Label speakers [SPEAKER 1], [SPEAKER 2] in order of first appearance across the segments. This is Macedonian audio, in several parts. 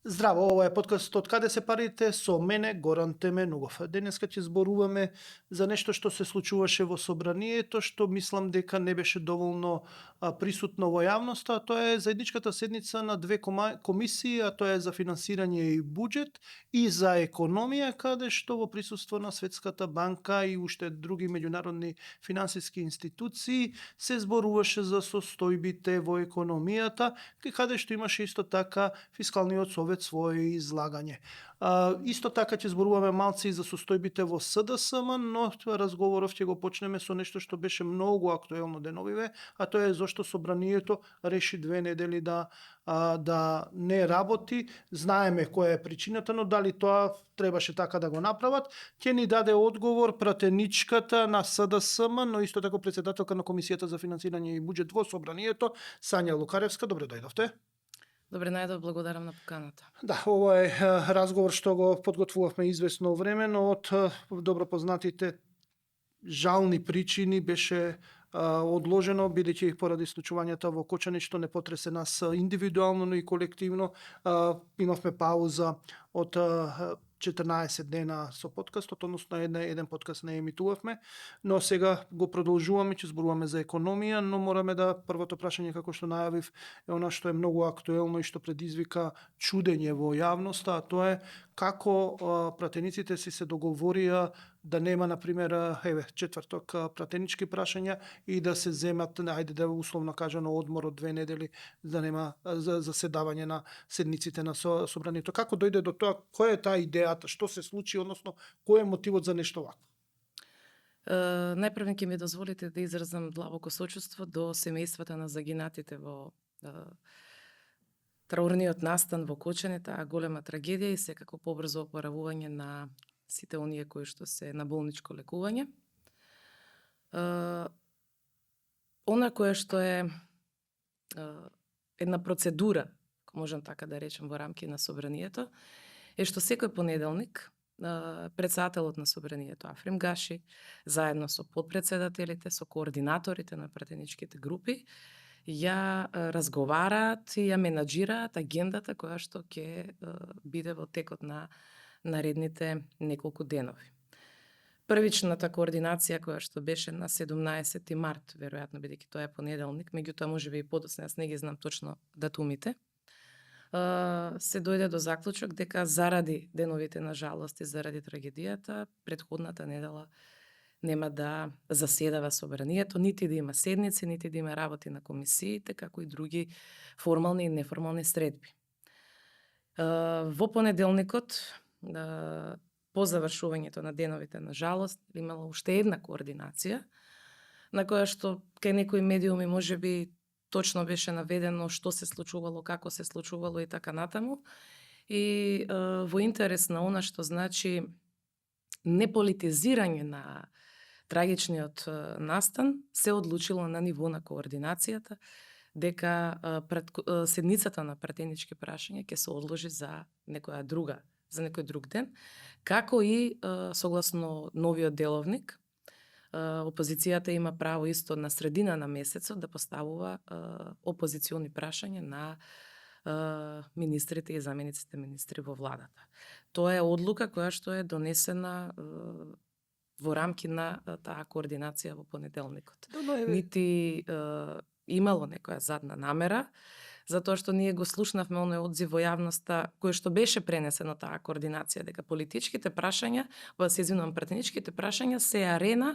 [SPEAKER 1] Здраво, ова е подкаст од каде се парите со мене Горан Теменугов. Денеска ќе зборуваме за нешто што се случуваше во собранието, што мислам дека не беше доволно присутно во јавноста, а тоа е заедничката седница на две комисии, а тоа е за финансирање и буџет и за економија, каде што во присуство на Светската банка и уште други меѓународни финансиски институции се зборуваше за состојбите во економијата, каде што имаше исто така фискалниот совет своје излагање. Исто така ќе зборуваме малце и за состојбите во СДСМ, но разговоров ќе го почнеме со нешто што беше многу актуелно деновиве, а тоа е зошто собранието реши 2 недели да не работи. Знаеме која е причината, но дали тоа требаше така да го направат, ќе ни даде одговор пратеничката на СДСМ, но исто така председателка на Комисијата за финансирање и буџет во собранието, Сања Лукаревска. Добре дојдовте.
[SPEAKER 2] Добре најдов, благодарам на поканата.
[SPEAKER 1] Да, ова е разговор што го подготвувавме известно време, но од добро познатите жални причини беше одложено, бидејќи поради случувањата во Кочани што не потресе нас индивидуално, но и колективно. Имавме пауза од 14 дена со подкастот, односно еден подкаст не емитувавме, но сега го продолжуваме, ќе зборуваме за економија, но мораме да првото прашање, како што најавив, е она што е многу актуелно и што предизвика чудење во јавноста, а тоа е како пратениците се договорија да нема, например, четврток пратенички прашања и да се земат, ајде да условно кажано, одмор од 2 недели, да нема заседавање на седниците на собранието. Како дојде до тоа? Која е таа идејата? Што се случи, односно кој е мотивот за нешто вакво?
[SPEAKER 2] Најпрво ќе ми дозволите да изразам длабоко сочувство до семејствата на загинатите во траурниот настан во Кочани, таа голема трагедија и секако побрзо опоравување на сите оние кои што се на болничко лекување. Она кое што е една процедура, можам така да речем, во рамки на собранието, е што секој понеделник председателот на собранието Африм Гаши, заедно со подпредседателите, со координаторите на пратеничките групи, ја разговараат и ја менаџираат агендата која што ќе биде во текот на наредните неколку денови. Првичната координација која што беше на 17 март, веројатно бидејќи тоа е понеделник, меѓутоа можеби и подоцна, јас не ги знам точно датумите, се дојде до заклучок дека заради деновите на жалост и заради трагедијата, претходната недела нема да заседава собранието, нити да има седници, нити да има работи на комисиите, како и други формални и неформални средби. Во понеделникот, по завршувањето на деновите на жалост, имала уште една координација, на која што кај некои медиуми можеби точно беше наведено што се случувало, како се случувало и така натаму. И во интерес на она што значи неполитизирање на трагичниот настан, се одлучило на ниво на координацијата дека седницата на пратенички прашања ќе се одложи за некој друг ден, како и согласно новиот деловник, опозицијата има право исто на средина на месецот да поставува опозициони прашања на министрите и замениците министри во владата. Тоа е одлука која што е донесена во рамки на таа координација во понеделникот. Нити имало некоја задна намера, затоа што ние го слушнавме оној одзив во јавноста кој што беше пренесено таа координација, дека политичките прашања, пратеничките прашања се арена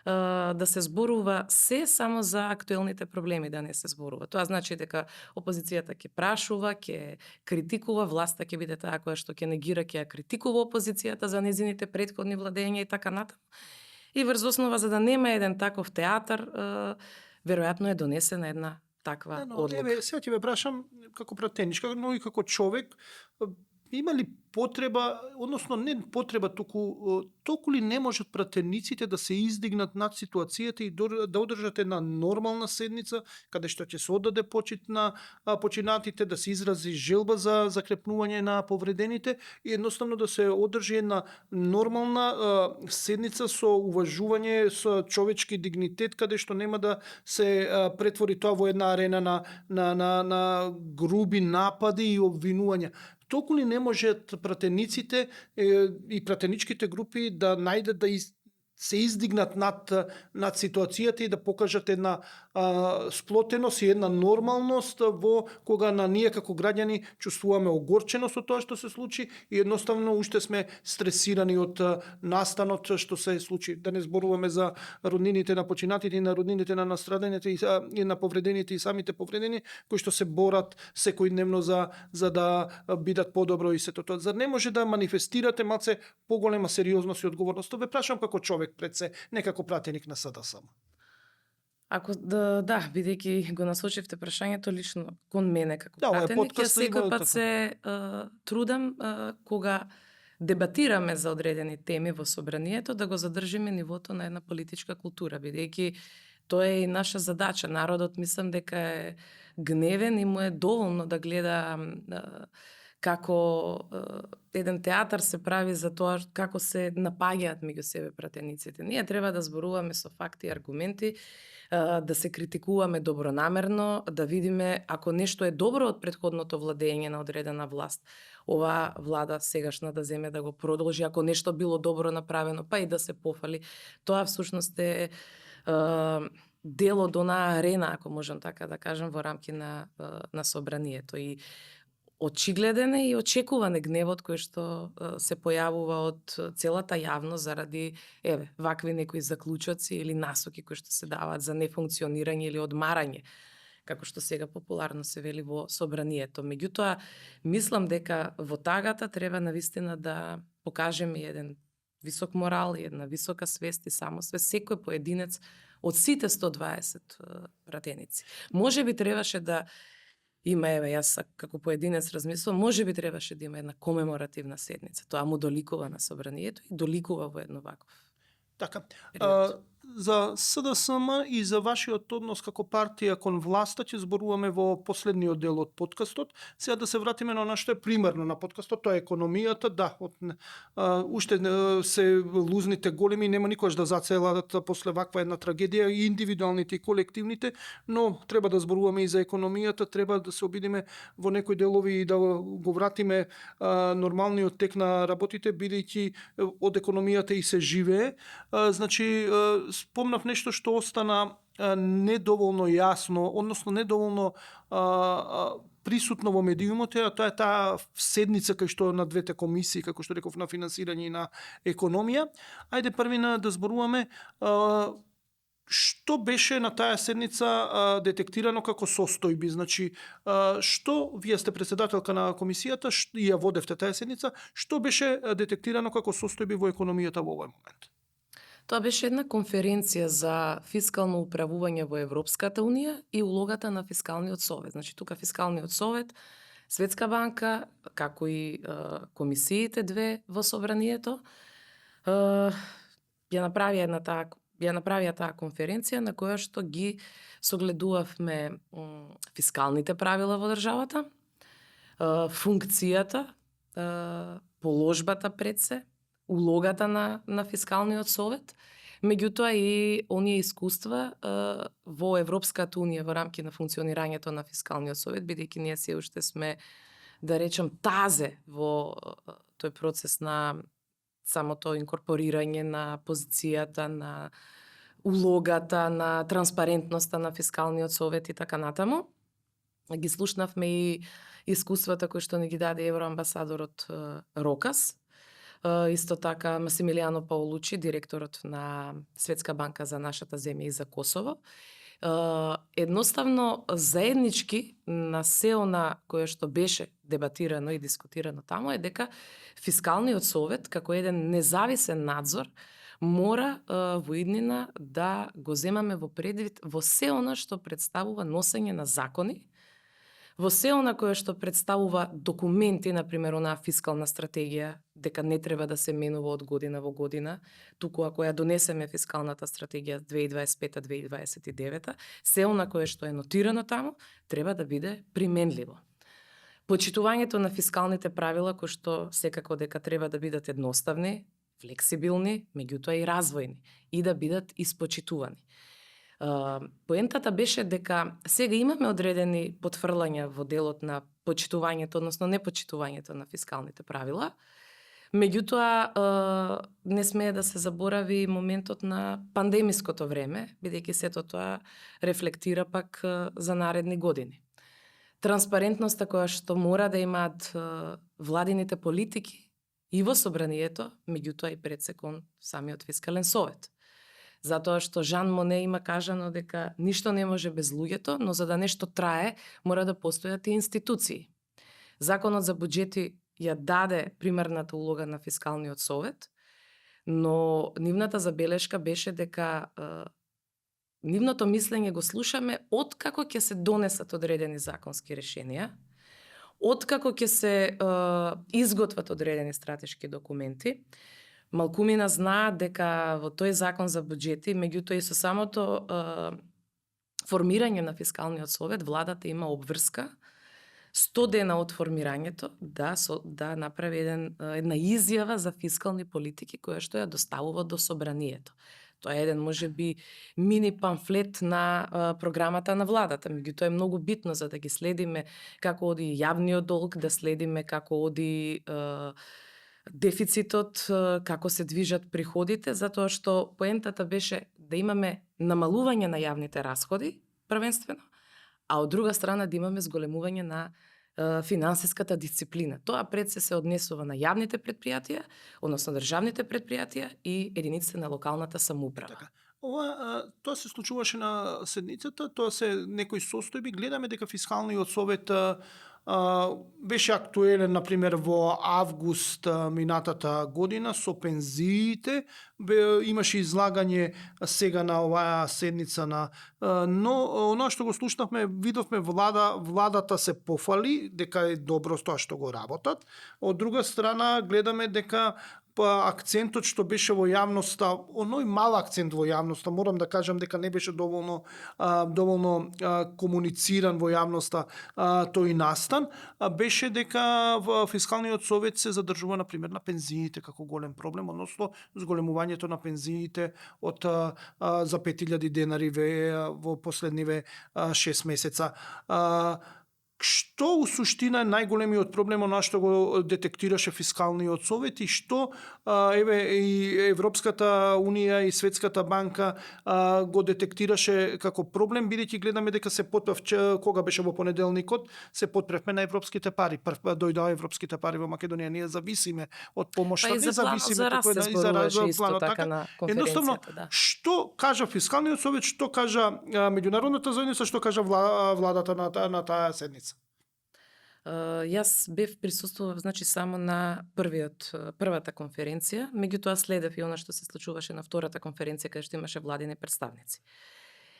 [SPEAKER 2] да се зборува се само за актуелните проблеми, да не се зборува. Тоа значи дека опозицијата ќе прашува, ќе критикува, власта ќе биде таа која што ќе негира, ќе ја критикува опозицијата за незините претходни владења и така натаму. И врз основа за да нема еден таков театар, веројатно е донесена една таква одлука.
[SPEAKER 1] Сега ќе ве прашам како пратеничка, но и како човек, има ли потреба, односно не потреба, толку ли не можат пратениците да се издигнат над ситуацијата и да одржат една нормална седница, каде што ќе се оддаде почит на починатите, да се изрази желба за закрепнување на повредените и едноставно да се одржи една нормална седница со уважување, со човечки дигнитет, каде што нема да се претвори тоа во една арена на груби напади и обвинувања. толку ли не можат пратениците и пратеничките групи да најдат да се издигнат над ситуацијата и да покажат една сплотеност и една нормалност во кога на ние како граѓани чувствуваме огорченост од тоа што се случи и едноставно уште сме стресирани од настанот што се случи. Да не зборуваме за роднините на починатите и на роднините на настраданите и на повредените и самите повредени кои што се борат секојдневно за да бидат подобро и сето тоа. Зар не може да манифестирате малце поголема сериозност и одговорност? Ве прашам како човек пред се, не како пратеник на СДСМ.
[SPEAKER 2] Ако бидејќи го насочивте прашањето лично кон мене како
[SPEAKER 1] ова е
[SPEAKER 2] пратеник,
[SPEAKER 1] подкаст
[SPEAKER 2] ја
[SPEAKER 1] и
[SPEAKER 2] секој
[SPEAKER 1] го
[SPEAKER 2] пат се трудам кога дебатираме за одредени теми во собранието да го задржиме нивото на една политичка култура, бидејќи тоа е и наша задача. Народот мислам дека е гневен и му е доволно да гледа како еден театар се прави за тоа како се напаѓаат меѓу себе пратениците. Ние треба да зборуваме со факти и аргументи, да се критикуваме добронамерно, да видиме ако нешто е добро од претходното владење на одредена власт, оваа влада сегашна да земе да го продолжи, ако нешто било добро направено, па и да се пофали. Тоа всушност е дел од онаа арена, ако можам така да кажам, во рамки на собранието. И очигледен е и очекуван е гневот кој што се појавува од целата јавност заради вакви некои заклучоци или насоки кои што се даваат за нефункционирање или одмарање, како што сега популарно се вели во собранието. Меѓутоа, мислам дека во тагата треба навистина да покажеме еден висок морал и една висока свест и самосвест, секој поединец од сите 120 пратеници. Може би требаше да има, јас како поединец размислувам, може би требаше да има една комеморативна седница. Тоа му доликува на собранието и доликува во едно ваков.
[SPEAKER 1] Така. За СДСМ и за вашиот однос како партија кон власта ќе зборуваме во последниот дел од подкастот. Сега да се вратиме на нашто е примерно на подкастот, тоа е економијата. Да, уште се лузните големи, нема никогаш да зацелат после ваква една трагедија, и индивидуалните и колективните, но треба да зборуваме и за економијата, треба да се обидиме во некои делови и да го вратиме нормалниот тек на работите, бидејќи од економијата и се живее. Значи, спомнав нешто што остана недоволно јасно, односно недоволно присутно во медиумите, а тоа е таа седница кај што на двете комисии, како што реков, на финансирање и на економија. Ајде првина да зборуваме што беше на таа седница детектирано како состојби. Значи, што вие сте председателка на комисијата и ја водевте таа седница, што беше детектирано како состојби во економијата во овој момент?
[SPEAKER 2] Тоа беше една конференција за фискално управување во Европската унија и улогата на фискалниот совет. Значи, тука фискалниот совет, Светска банка, како и комисиите две во собранието, ја направија таа конференција на која што ги согледувавме фискалните правила во државата, функцијата, положбата пред се, улогата на фискалниот совет, меѓутоа и оние искуства во Европската унија во рамки на функционирањето на фискалниот совет, бидејќи ние се уште сме, да речем, тазе во тој процес на самото инкорпорирање на позицијата, на улогата, на транспарентноста на фискалниот совет и така натаму. Ги слушнавме и искуствата кои што ни ги даде евроамбасадорот Рокас, исто така Масимилијано Паолучи, директорот на Светска банка за нашата земја и за Косово. Едноставно, заеднички на се она кое што беше дебатирано и дискутирано таму е дека фискалниот совет, како еден независен надзор, мора во иднина да го земаме во предвид во се она што представува носење на закони, во се она кое што представува документи, например, онаа фискална стратегија, дека не треба да се менува од година во година, туку ако ја донесеме фискалната стратегија 2025-2029, се она кое што е нотирано таму, треба да биде применливо. Почитувањето на фискалните правила, кои што секако дека треба да бидат едноставни, флексибилни, меѓутоа и развојни, и да бидат испочитувани. Поентата беше дека сега имаме одредени потврлања во делот на почитувањето, односно непочитувањето на фискалните правила. Меѓутоа, не смее да се заборави моментот на пандемиското време, бидејќи сето тоа рефлектира пак за наредни години. Транспарентноста која што мора да имаат владините политики и во собранието, меѓутоа и пред се кон самиот фискален совет. Затоа што Жан Моне има кажано дека ништо не може без луѓето, но за да нешто трае, мора да постојат и институции. Законот за буџети ја даде примерната улога на фискалниот совет, но нивната забелешка беше дека нивното мислење го слушаме откако ќе се донесат одредени законски решенија, откако ќе се изготват одредени стратешки документи. Малкумина знаат дека во тој закон за буџети, меѓутоа и со самото формирање на фискалниот совет, владата има обврска 100 дена од формирањето да направи една изјава за фискални политики која што ја доставува до собранието. Тоа е еден можеби мини памфлет на програмата на владата, меѓутоа е многу битно за да ги следиме како оди јавниот долг, да следиме како оди дефицитот, како се движат приходите, затоа што поентата беше да имаме намалување на јавните расходи, првенствено, а од друга страна да имаме зголемување на финансиската дисциплина. Тоа пред се однесува на јавните предпријатија, односно државните предпријатија и единиците на локалната самоуправа.
[SPEAKER 1] Така. Тоа се случуваше на седницата, тоа се некои состојби, гледаме дека фискалниот совет беше актуелен, например, во август минатата година со пензиите, имаше излагање сега на оваа седница но оно што го слушнавме, видовме владата се пофали дека е добро тоа што го работат. Од друга страна гледаме дека акцентот што беше во јавноста, оној мал акцент во јавноста, морам да кажам дека не беше доволно комунициран во јавноста тој настан, беше дека фискалниот совет се задржува на пример на пензиите како голем проблем, односно зголемувањето на пензиите од за 5000 денари во последниве 6 месеца. Што у суштина е најголемиот проблем на што го детектираше фискалниот совет и што и Европската унија и Светската банка го детектираше како проблем, бидејќи гледаме дека се кога беше во понеделникот, се потпревме на европските пари. Дојдоа европските пари во Македонија, ние зависиме од помошта,
[SPEAKER 2] не зависиме за планот така на конференцијата, да.
[SPEAKER 1] Што кажа фискалниот совет, што кажа меѓународната заедница, што кажа владата на таа седница?
[SPEAKER 2] Јас бев присуствував само на првата конференција, меѓутоа следев и она што се случуваше на втората конференција каде што имаше владини представници.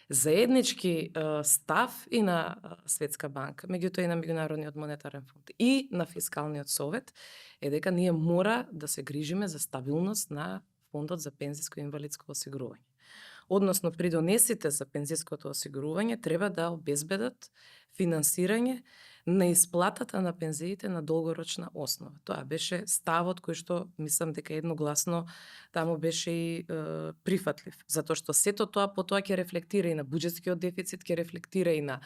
[SPEAKER 2] Заеднички став и на Светска банка, меѓутоа и на Меѓународниот монетарен фонд и на фискалниот совет е дека ние мора да се грижиме за стабилност на фондот за пензиско и инвалидско осигурување. Односно, придонесите за пензиското осигурување треба да обезбедат финансирање на исплатата на пензиите на долгорочна основа. Тоа беше ставот кој што мислам дека едногласно таму беше и прифатлив, затоа што сето тоа потоа ќе рефлектира и на буџетскиот дефицит, ќе рефлектира и на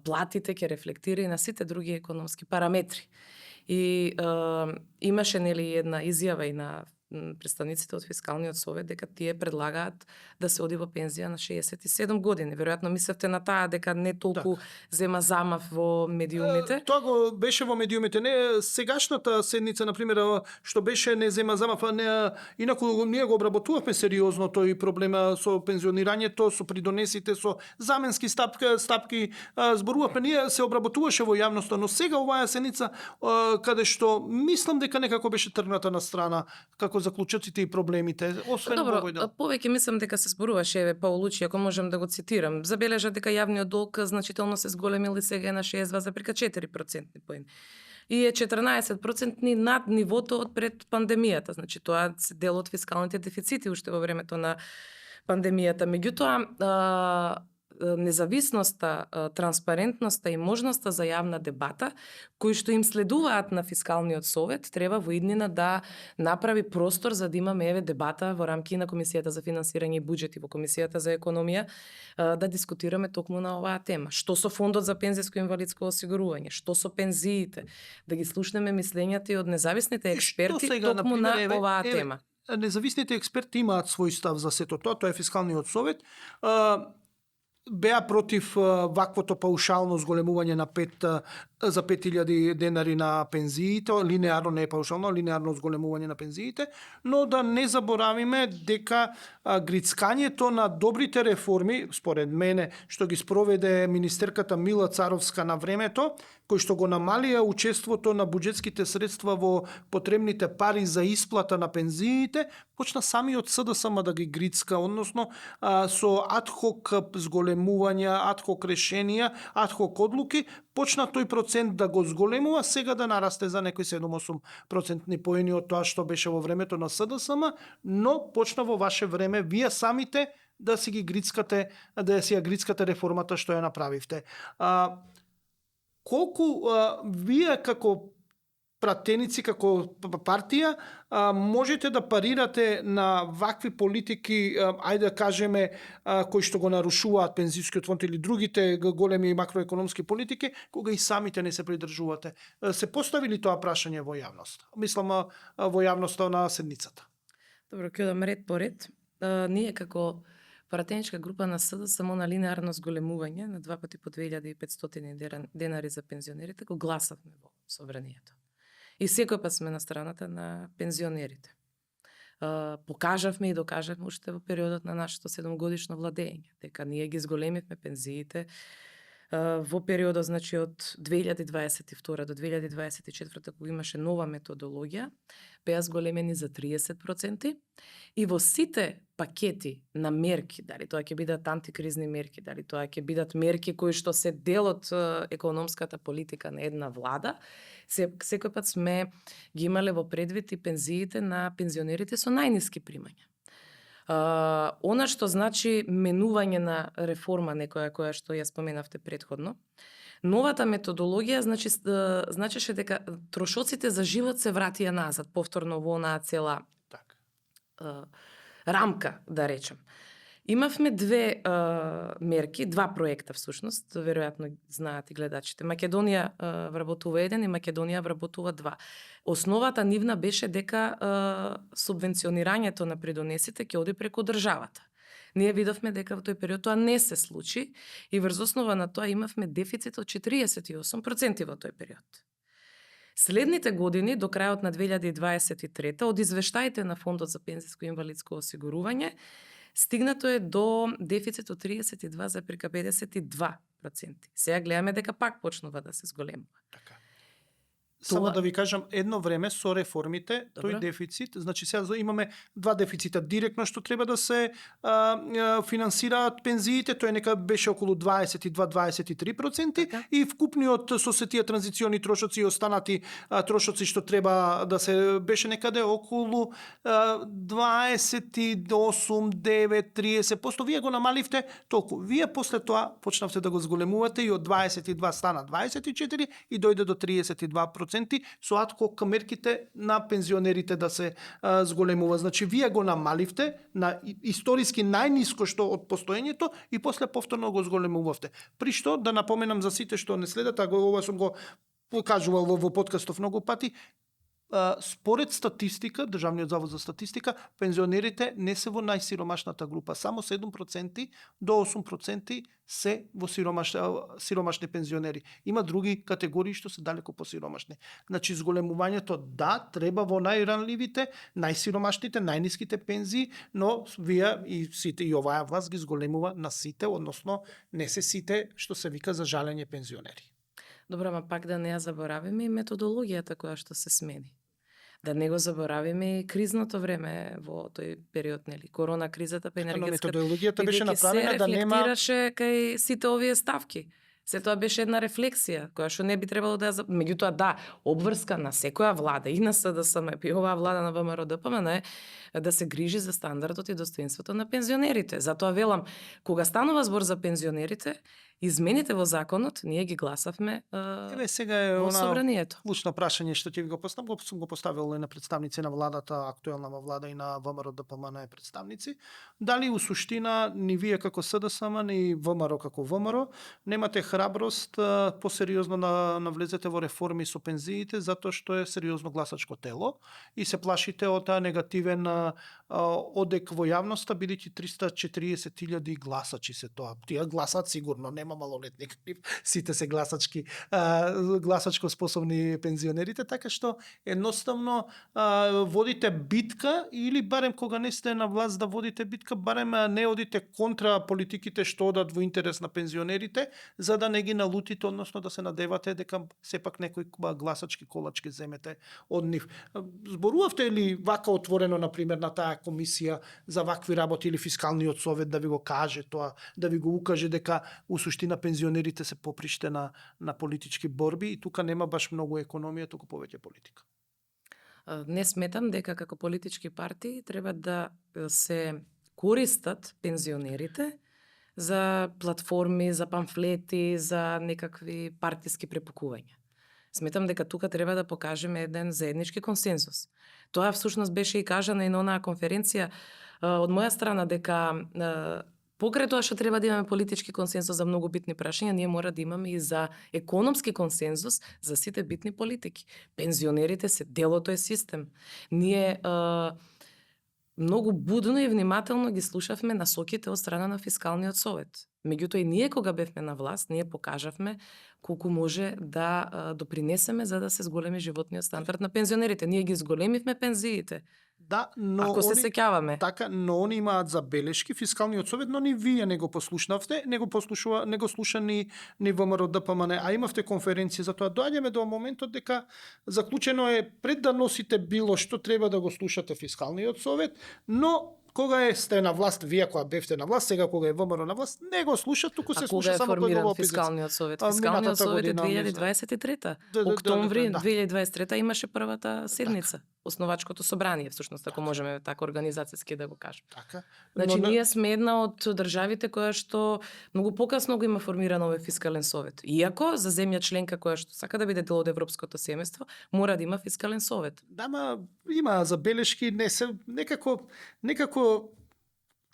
[SPEAKER 2] платите, ќе рефлектира и на сите други економски параметри. И имаше една изјава и на представниците од фискалниот совет дека тие предлагаат да се оди во пензија на 67 години. Веројатно мислевте на таа дека не толку зема замав во медиумите.
[SPEAKER 1] Тоа го беше во медиумите. Не сегашната седница, на пример, што беше не зема замав, инаку ние го обработувавме сериозно тој проблем со пензионирањето, со придонесите, со заменски стапки зборувавме. Ние се обработуваше во јавноста, но сега оваа седница каде што мислам дека некако беше тргната на страна како заклучоците и проблемите, освен
[SPEAKER 2] овој дел. Повеќе мислам дека се зборуваше Паулучи, ако можам да го цитирам. Забележа дека јавниот долг значително се зголемил и сега е на 62,4% поени. И е 14% над нивото од пред пандемијата. Значи тоа се дел од фискалните дефицити уште во времето на пандемијата. Меѓутоа, независноста, транспарентноста и можноста за јавна дебата, кои што им следуваат на Фискалниот совет, треба во иднина да направи простор за да имаме дебата во рамки на Комисијата за финансирање и буџет и во Комисијата за економија, да дискутираме токму на оваа тема. Што со фондот за пензиско и инвалидско осигурување, што со пензиите, да ги слушнеме мислењата и од независните експерти токму на оваа тема.
[SPEAKER 1] Независните експерти имаат свој став за сето тоа, тоа е Фискалниот совет. Беа против ваквото паушално зголемување на 5.000 денари на пензиите, линеарно не е паушално, линеарно зголемување на пензиите, но да не заборавиме дека грицкањето на добрите реформи, според мене, што ги спроведе министерката Мила Царовска на времето, кој што го намалија учеството на буџетските средства во потребните пари за исплата на пензиите, почна самиот СДСМ да ги грицка, односно со адхок зголемувања, адхок решенија, адхок одлуки, почна тој процент да го зголемува, сега да нарасте за некои 7-8% поени од тоа што беше во времето на СДСМ, но почна во ваше време вие самите да си ги грицкате, да си ја грицкате реформата што ја направивте. Колку вие како пратеници, како партија, можете да парирате на вакви политики, ајде да кажеме, кои што го нарушуваат пензискиот фонд или другите големи макроекономски политики, кога и самите не се придржувате? Се постави ли тоа прашање во јавност? Мислам во јавноста на седницата.
[SPEAKER 2] Добро, ќе одам ред по ред. Ние како пратеничка група на СДСМ на линеарно зголемување на 2 пати по 2500 денари за пензионерите го гласавме во собранието. И секој пат сме на страната на пензионерите. Покажавме и докажавме уште во периодот на нашето 7-годишно владење, дека ние ги зголемивме пензиите во периодот, значи од 2022 до 2024, кога имаше нова методологија, беа зголемени за 30%, и во сите пакети на мерки, дали тоа ќе бидат антикризни мерки, дали тоа ќе бидат мерки кои што се дел од економската политика на една влада, секој пат сме ги имале во предвид и пензиите на пензионерите со најниски примања. Она што значи менување на реформа некоја која што ја споменавте претходно, новата методологија значеше дека трошоците за живот се вратија назад, повторно во онаа цела рамка, да речем. Имавме две мерки, два проекта всушност, веројатно знаат и гледачите. Македонија вработува 1 и Македонија вработува 2. Основата нивна беше дека субвенционирањето на придонесите ќе оди преку државата. Ние видовме дека во тој период тоа не се случи и врз основа на тоа имавме дефицит од 48% во тој период. Следните години, до крајот на 2023, од извештаите на Фондот за пензиско и инвалидско осигурување, стигнато е до дефицит од 32,52%. Сега гледаме дека пак почнува да се зголемува.
[SPEAKER 1] Така. Само да ви кажам, едно време со реформите,
[SPEAKER 2] Добро.
[SPEAKER 1] тој дефицит, значи сега имаме два дефицита директно што треба да се финансираат пензиите, тој нека беше околу 22-23%,
[SPEAKER 2] Така.
[SPEAKER 1] и вкупниот со се тие транзициони трошоци и останати трошоци што треба да се беше некаде околу 28-9-30%. Вие го намаливте толку. Вие после тоа почнавте да го зголемувате и од 22 стана 24 и дојде до 32%. Со адхок мерките на пензионерите да се зголемува. Значи, вие го намаливте на историски најниско што од постоењето и после повторно го зголемувавте. При што, да напоменам за сите што не следат, а ова сум го покажувал во подкастов многу пати, според статистика, Државниот завод за статистика, пензионерите не се во најсиромашната група. Само 7% до 8% се во сиромашни пензионери. Има други категории што се далеко посиромашни. Значи, зголемувањето да, треба во најранливите, најсиромашните, најниските пензии, но вие и сите, и оваа власт ги зголемува на сите, односно не се сите што се вика за жалење пензионери.
[SPEAKER 2] Добро, ама пак да не ја заборавиме и методологијата која што се смени. Да не го заборавиме и кризното време во тој период, нели? Корона кризата, па енергетската.
[SPEAKER 1] Методологијата беше направена да нема...
[SPEAKER 2] се рефлектираше кај сите овие ставки. Се тоа беше една рефлексија која што не би требало да ја меѓутоа да, обврска на секоја влада и на СДСМ и оваа влада на ВМРО ДПМН е да се грижи за стандардот и достоинството на пензионерите. Затоа велам, кога станува збор за пензионерите, измените во законот ние ги гласавме
[SPEAKER 1] Сега е
[SPEAKER 2] во
[SPEAKER 1] она
[SPEAKER 2] собранието.
[SPEAKER 1] клучно прашање што ќе ви го поставам, сум го поставил и на представници на владата, актуелна влада и на ВМРО ДПМН представници. Дали у суштина ни вие како СДСМ, ни ВМРО како ВМРО немате храброст посериозно да навлезете во реформи со пензиите, затоа што е сериозно гласачко тело и се плашите од таа негативен одек во јавноста, бидејќи 340.000 гласачи се тоа. Тие гласат сигурно, нема малолетни, сите се гласачко способни пензионерите, така што едноставно водите битка или барем кога не сте на власт да водите битка, барем не одите контра политиките што одат во интерес на пензионерите, за да не ги налутите, односно да се надевате дека сепак некој гласачки колачки земете од нив. Зборувавте ли вака отворено, например, на таа комисија за вакви работи или фискалниот совет да ви го каже тоа, да ви го укаже дека у суштина пензионерите се поприште на политички борби и тука нема баш многу економија, туку повеќе политика?
[SPEAKER 2] Не сметам дека како политички партии треба да се користат пензионерите за платформи, за памфлети, за некакви партиски препукувања. Сметам дека тука треба да покажеме еден заеднички консензус. Тоа всушност беше и кажано и на онаа конференција од моја страна дека покрај тоа што треба да имаме политички консензус за многу битни прашања, ние мора да имаме и за економски консензус за сите битни политики. Пензионерите се дел од тој систем. Ние многу будно и внимателно ги слушавме насоките од страна на Фискалниот совет. Меѓутоа и ние кога бевме на власт, ние покажавме колку може да допринесеме за да се зголеми животниот стандард на пензионерите. Ние ги зголемивме пензиите.
[SPEAKER 1] Да, но
[SPEAKER 2] ако се сеќаваме.
[SPEAKER 1] Така, но они имаат забелешки Фискалниот совет, но ни вие не го послушнавте, не го слуша ни ВМРО ДПМН, а имавте конференција за тоа. Доаѓаме до моментот дека заклучено е пред да носите било што треба да го слушате Фискалниот совет, но кога сте на власт, вие кога бевте на власт, сега кога е ВМРО на власт, не го слуша, туку се слуша само кој го опизец.
[SPEAKER 2] Фискалниот совет? Фискалниот совет е 2023-та. Октомври 2023-та имаше првата седница. Основачкото собрание, всушност, ако можеме така организацијски да го кажеме.
[SPEAKER 1] Така.
[SPEAKER 2] Значи, ние сме една од државите која што многу покасно го има формиран овој фискален совет. Иако за земја членка која што сака да биде дел од европското семејство, мора да има фискален совет.
[SPEAKER 1] Да, има забелешки, не се некако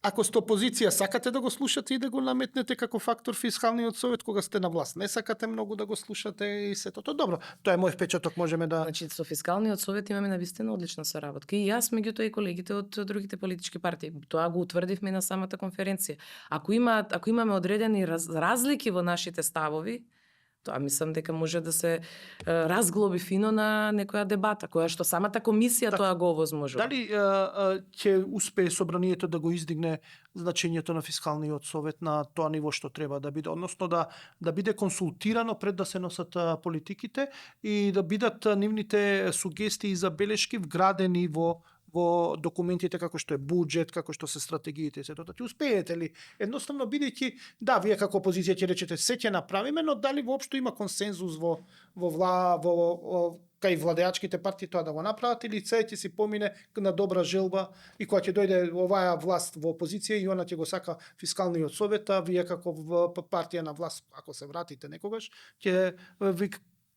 [SPEAKER 1] ако сте опозиција, сакате да го слушате и да го наметнете како фактор Фискалниот совет кога сте на власт. Не сакате многу да го слушате и сето. Добро, тоа е мој впечаток, можеме да...
[SPEAKER 2] Значи, со Фискалниот совет имаме навистина одлична соработка. И јас, меѓутоа и колегите од другите политички партии. Тоа го утврдивме на самата конференција. Ако имаме одредени разлики во нашите ставови, тоа мислам дека може да се разглоби фино на некоја дебата, која што самата комисија тоа го овозможува.
[SPEAKER 1] Дали ќе успее собранието да го издигне значењето на Фискалниот совет на тоа ниво што треба да биде, односно да биде консултирано пред да се носат политиките и да бидат нивните сугестии и забелешки вградени во документите како што е буџет, како што се стратегиите и сето. Ќе успеете ли? Едноставно бидејќи да, вие како опозиција ќе речете се ќе направиме, но дали воопшто има консензус кај владеачките партии тоа да го направат или се ќе си помине на добра желба и кога ќе дојде оваа власт во опозиција и она ќе го сака Фискалниот совет, а вие како партија на власт, ако се вратите некогаш, ќе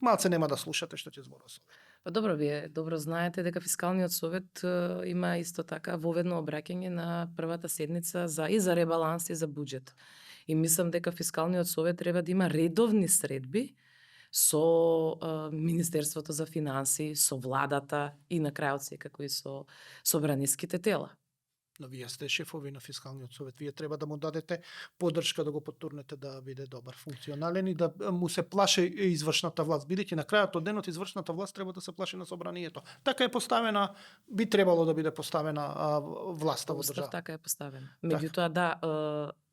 [SPEAKER 1] малце нема да слушате што ќе зборува совет.
[SPEAKER 2] Па добро, вие добро знаете дека Фискалниот совет има исто така воведно обраќање на првата седница и за ребаланс и за буџет. И мислам дека Фискалниот совет треба да има редовни средби со Министерството за финансии, со владата и на крајот секако и со собраниските тела.
[SPEAKER 1] Но вие сте шефови на Фискалниот совет, вие треба да му дадете поддршка да го потурнете да биде добар, функционален и да му се плаше извршната власт, бидејќи на крајот од денот извршната власт треба да се плаши на собранието. Така е поставена, би требало да биде поставена власта во држава.
[SPEAKER 2] Така е поставена. Меѓутоа да,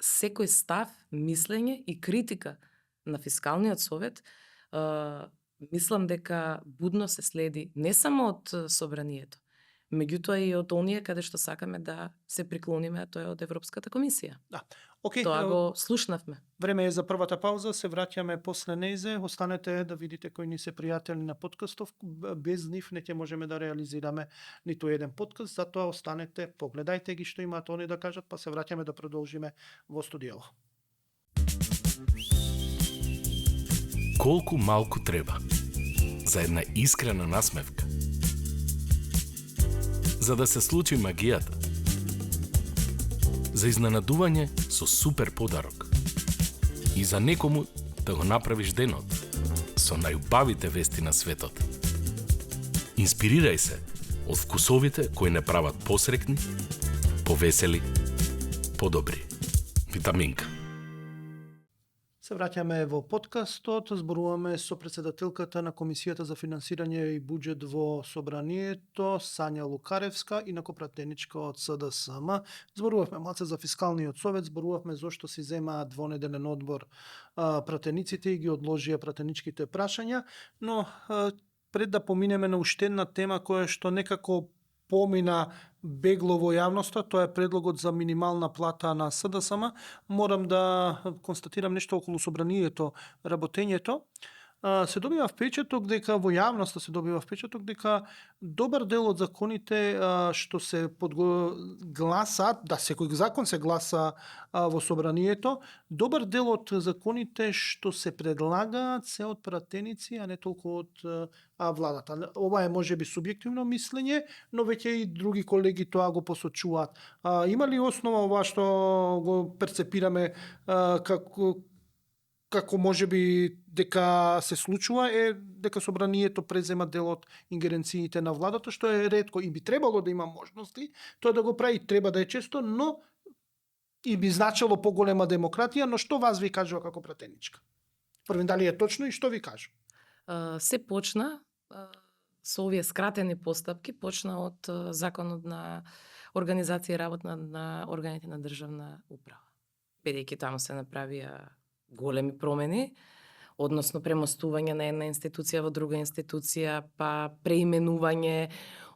[SPEAKER 2] секој став, мислење и критика на Фискалниот совет мислам дека будно се следи не само од собранието, меѓутоа и од оние каде што сакаме да се приклониме, а тоа е од Европската комисија.
[SPEAKER 1] Да. Океј,
[SPEAKER 2] Тоа го слушнавме.
[SPEAKER 1] време е за првата пауза, се враќаме после нејзе. Останете да видите кои ни се пријатели на подкастов. Без нив не ќе можеме да реализираме ниту еден подкаст, затоа останете, погледајте ги што имаат они да кажат, па се враќаме да продолжиме во студиото.
[SPEAKER 3] Колку малку треба за една искрена насмевка, за да се случи магијата, за изненадување со супер подарок и за некому да го направиш денот со најубавите вести на светот. Инспирирај се од вкусовите кои не прават посрекни, повесели, подобри. Витаминка.
[SPEAKER 1] Се враќаме во подкастот, зборуваме со председателката на Комисијата за финансирање и буџет во Собранието, Сања Лукаревска, инаку пратеничка од СДСМ. Зборувавме малце за фискалниот совет, зборувавме зошто си земаат двонеделен одбор пратениците и ги одложија пратеничките прашања, но пред да поминеме на уште една тема која што некако помина бегло во јавноста, тоа е предлогот за минимална плата на СДСМ. Морам да констатирам нешто околу собранието, работењето. Се добива впечаток дека во јавноста се добива впечаток дека добар дел од законите што се гласаат, да секој закон се гласа во собранието, добар дел од законите што се предлагаат се од пратеници, а не толку од владата. Ова е можеби субјективно мислење, но веќе и други колеги тоа го посочуваат. Има ли основа ова што го перцепираме како можеби дека се случува е дека собранието презема дел од ингеренциите на владата, што е ретко и би требало да има можности тоа да го прави, треба да е често, но и би значило поголема демократија, но што вас ви кажува како пратеничка? Првен, дали е точно и што ви кажува?
[SPEAKER 2] Се почна со овие скратени постапки, почна од законот на организација и работа на органите на државна управа. Бидејќи таму се направија големи промени, односно премостување на една институција во друга институција, па преименување,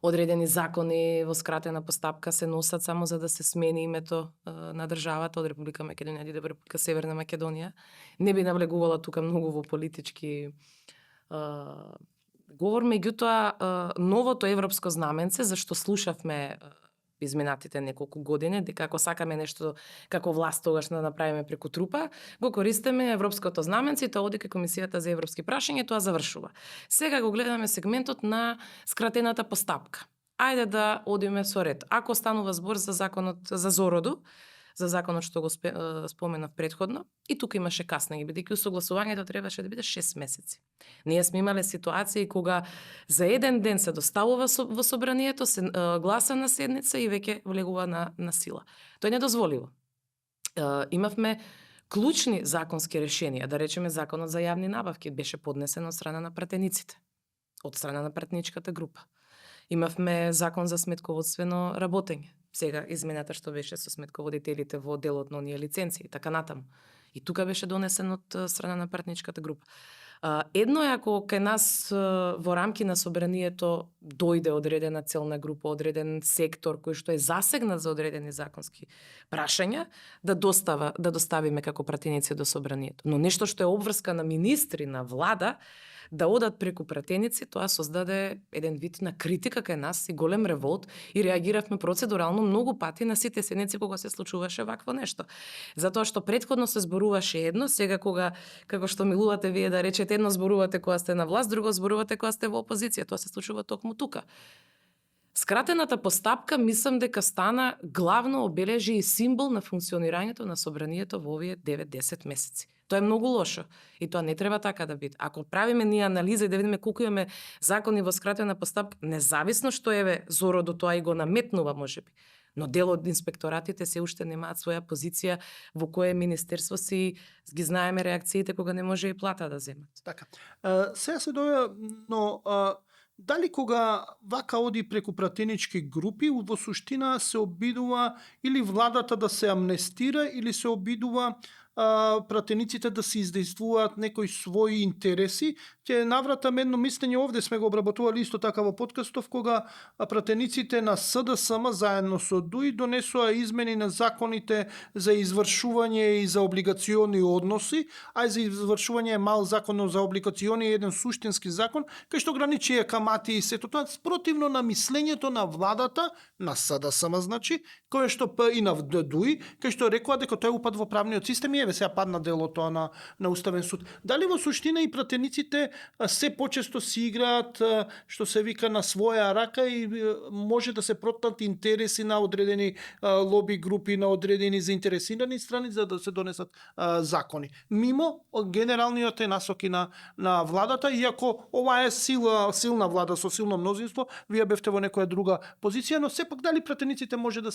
[SPEAKER 2] одредени закони во скратена постапка се носат само за да се смени името на државата од Република Македонија до Република Северна Македонија. Не би навлегувала тука многу во политички говор, меѓутоа новото европско знаменце, зашто слушавме изминатите неколку години, дека ако сакаме нешто како власт тогаш да направиме преку трупа, го користиме европското знаменце и тоа оди кај Комисијата за европски прашања, тоа завршува. Сега го гледаме сегментот на скратената постапка. Ајде да одиме со ред. Ако станува збор за законот за Зороду, за законот што го споменав предходно, и тука имаше каснење, бидејќи усогласувањето требаше да биде 6 месеци. Ние сме имале ситуации кога за еден ден се доставува во собранието, се гласа на седница и веќе влегува на сила. Тоа е недозволиво. Имавме клучни законски решенија, да речеме законот за јавни набавки беше поднесен од страна на пратениците, од страна на пратеничката група. Имавме закон за сметководствено работење. Сега измената што беше со сметководителите во делот на оние лиценци и така натаму. И тука беше донесен од страна на пратеничката група. Едно е ако кај нас во рамки на собранието дојде одредена целна група, одреден сектор кој што е засегнат за одредени законски прашања, да доставиме како пратеници до собранието. Но нешто што е обврска на министри, на влада, да одат преку пратеници, тоа создаде еден вид на критика кај нас и голем револт и реагиравме процедурално многу пати на сите седници кога се случуваше вакво нешто. Затоа што претходно се зборуваше едно, сега кога, како што милувате вие да речете, едно зборувате кога сте на власт, друго зборувате кога сте во опозиција. Тоа се случува токму тука. Скратената постапка мислам дека стана главно обележи и символ на функционирањето на собранието во овие 9-10 месеци. Тоа е многу лошо и тоа не треба така да биде. Ако правиме ние анализа и да видиме колку имаме закони во скратена постапка, независно што еве Зороду тоа и го наметнува можеби, но дел од инспекторатите се уште немаат своја позиција во кое министерство си ги знаеме реакциите кога не може и плата да земат.
[SPEAKER 1] Така. Сега се доја, но дали кога вака оди преку пратенички групи, во суштина се обидува или владата да се амнестира, или се обидува пратениците да се издействуваат некои своји интереси. Ќе навратам едно мислење, овде сме го обработували исто така во подкастов, кога пратениците на СДСМ заедно со ДУИ донесоа измени на законите за извршување и за облигациони односи, а и за извршување е мал закон за облигациони е еден суштински закон, кај што ограничија камати и сето тоа спротивно на мислењето на владата, на СДСМ значи, кој што и на ДУИ, кај што рекоа дека тој упад во правниот систем и еве сега падна дело тоа на Уставен суд. Дали во суштина и пратениците се почесто си играат, што се вика, на своја рака и може да се протнат интереси на одредени лоби групи, на одредени заинтересирани страни за да се донесат закони. Мимо генералниот насоки на владата, иако ова е силна влада со силно мнозинство, вие бевте во некоја друга позиција, но сепак дали пратениците може да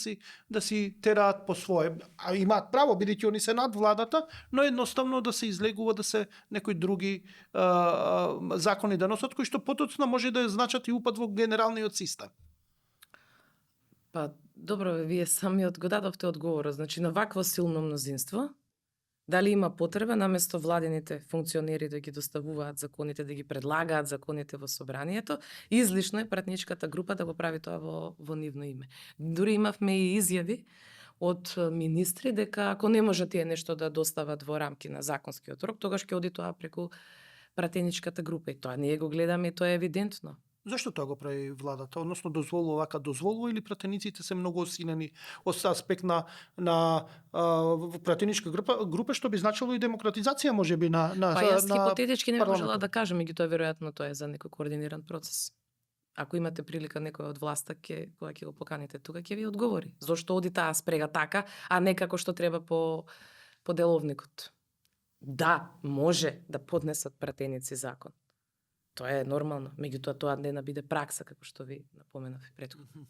[SPEAKER 1] си тераат по свое, а имаат право бидејќи они се над владата, но едноставно да се излегува да се некои други закони да носат, кои што потоцна може да значат и упад во генералниот систем.
[SPEAKER 2] Па, добро, вие самиот го дадовте одговорот. Значи, на вакво силно мнозинство, дали има потреба наместо владините функционери да ги доставуваат законите, да ги предлагаат законите во собранието, излишно е пратничката група да го прави тоа во нивно име. Дури имавме и изјави од министри дека ако не може тие нешто да достават во рамки на законскиот рок, тогаш ќе оди тоа преку пратеничката група. И тоа ние го гледаме и тоа е евидентно.
[SPEAKER 1] Зашто тоа го прави владата? Односно дозволува или пратениците се многу осилени од аспект на пратеничка група, што би значило и демократизација можеби на
[SPEAKER 2] Па јас хипотетички не
[SPEAKER 1] парламентот.
[SPEAKER 2] можела да кажам, меѓутоа веројатно тоа е за некој координиран процес. Ако имате прилика некој од власта, кога ќе го поканите тука, ќе ви одговори. Зошто оди таа спрега така, а не како што треба по деловникот. Да, може да поднесат пратеници закон. Тоа е нормално, меѓутоа тоа не биде пракса, како што ви напоменав и претходно.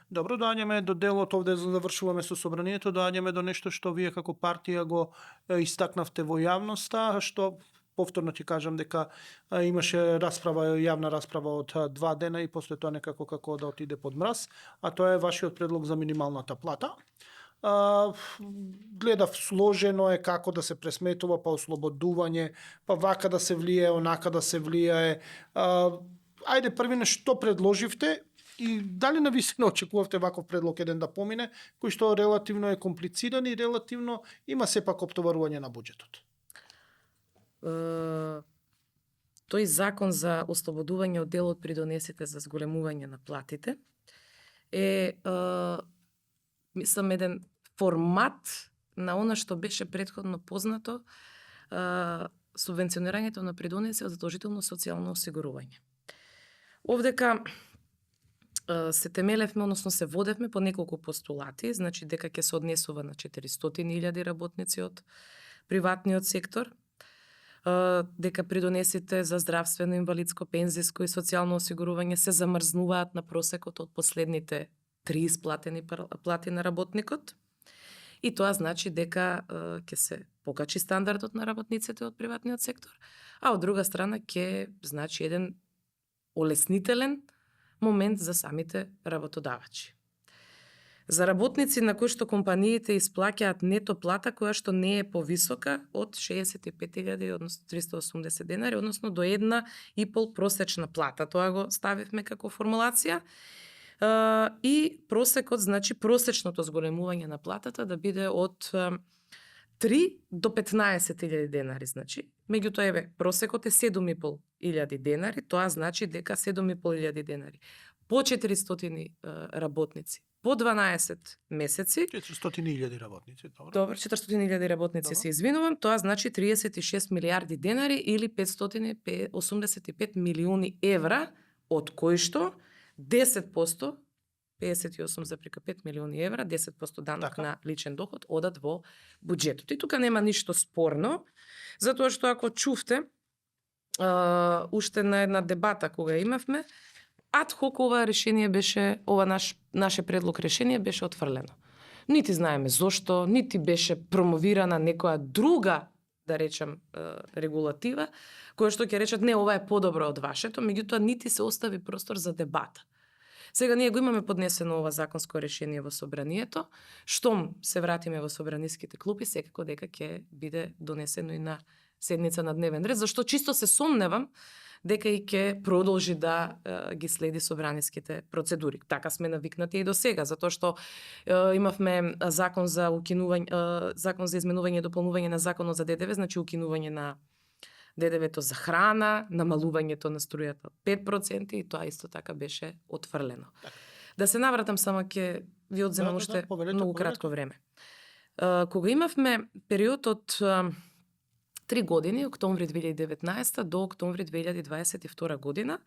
[SPEAKER 1] Добро, доаѓаме до делот овде, за да завршуваме со собранието, доаѓаме до нешто што вие како партија го истакнавте во јавноста, што повторно ти кажам дека имаше јавна расправа од 2 дена и после тоа некако како да отиде под мраз, а тоа е вашиот предлог за минималната плата. Гледав, сложено е како да се пресметува, па ослободување, па вака да се влијае, онака да се влијае. Ајде првине што предложивте и дали навистина очекувавте ваков предлог еден да помине, кој што релативно е комплициран и релативно има сепак оптоварување на буџетот?
[SPEAKER 2] Тој закон за ослободување од дел од придонесите за зголемување на платите е мислам еден формат на она што беше претходно познато субвенционирањето на придонеси од задолжително социјално осигурување. Овдека се темелевме, односно се водевме по неколку постулати, значи дека ќе се однесува на 400.000 работници од приватниот сектор, дека придонесите за здравствено, инвалидско, пензиско и социјално осигурување се замрзнуваат на просекот од последните 3 исплатени плати на работникот. И тоа значи дека ќе се покачи стандардот на работниците од приватниот сектор, а од друга страна ќе значи еден олеснителен момент за самите работодавачи. За работници на кои што компаниите исплаќаат нето плата која што не е повисока од 65.000, односно 380 денари, односно до 1,5 просечна плата. Тоа го ставивме како формулација. И просекот, значи просечното зголемување на платата да биде од 3 до 15.000 денари, значи. Меѓутоа, еве, просекот е 7.500 денари, тоа значи дека 7.500 денари по 400 работници по 12 месеци.
[SPEAKER 1] 400.000 работници, добро.
[SPEAKER 2] Добро, 400.000 работници, се извинувам, тоа значи 36 милиарди денари или 585 милиони евра, од кои што 10%, 58,5 милиони евра, 10% данок на личен доход одат во буџетот. И тука нема ништо спорно, затоа што ако чувте, уште на една дебата кога имавме, адхок ова решение беше, наше предлог решение беше отфрлено. Нити знаеме зошто, нити беше промовирана некоја друга, да речем, регулатива, која што ќе речат, не, ова е подобро од вашето, меѓутоа нити се остави простор за дебата. Сега ние го имаме поднесено ова законско решение во собранието. Штом се вратиме во собраниските клупи, секако дека ќе биде донесено и на седница на дневен ред, зашто чисто се сомневам дека и ќе продолжи да ги следи собраниските процедури. Така сме навикнати и до сега, затоа што имавме закон за закон за изменување и дополнување на законот за ДДВ, значи укинување на ДДВ-то за храна, намалувањето на струјата 5% и тоа исто така беше отфрлено. Да се навратам само ќе ви одземам уште многу кратко време. Кога имавме период од 3 години, октомври 2019 до октомври 2022 година,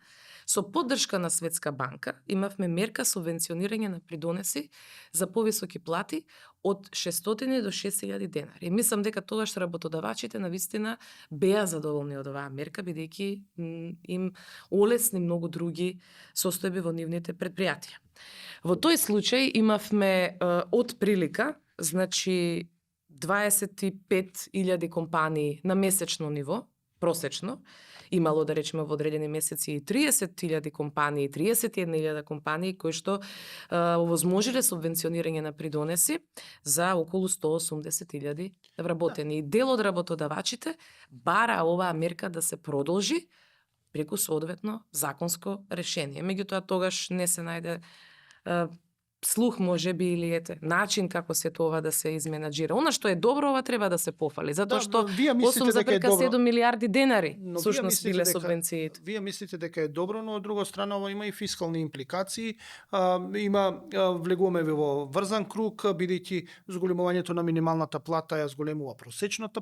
[SPEAKER 2] со поддршка на Светска банка, имавме мерка субвенционирање на придонеси за повисоки плати од 600 до 6000 денари. И мислам дека тогаш работодавачите навистина беа задоволни од оваа мерка, бидејќи им олесни многу други состојби во нивните предпријатија. Во тој случај имавме од прилика, значи 25.000 компании на месечно ниво, просечно, имало да речеме во одредени месеци и 30.000 компании, 31.000 компании кои што овозможиле субвенционирање на придонеси за околу 180.000 вработени. И дел од работодавачите бара оваа мерка да се продолжи преку соодветно законско решение. Меѓутоа тогаш не се најде слух може би или начин како се тоа да се изменаџира. Она што е добро, ова треба да се пофали, затоа што 8,7 милиарди денари сушност биле субвенциите.
[SPEAKER 1] Вие мислите дека е добро, но од друга страна ова има и фискални импликации. Влегуваме во врзан круг, бидејќи зголемувањето на минималната плата ја зголемува просечната,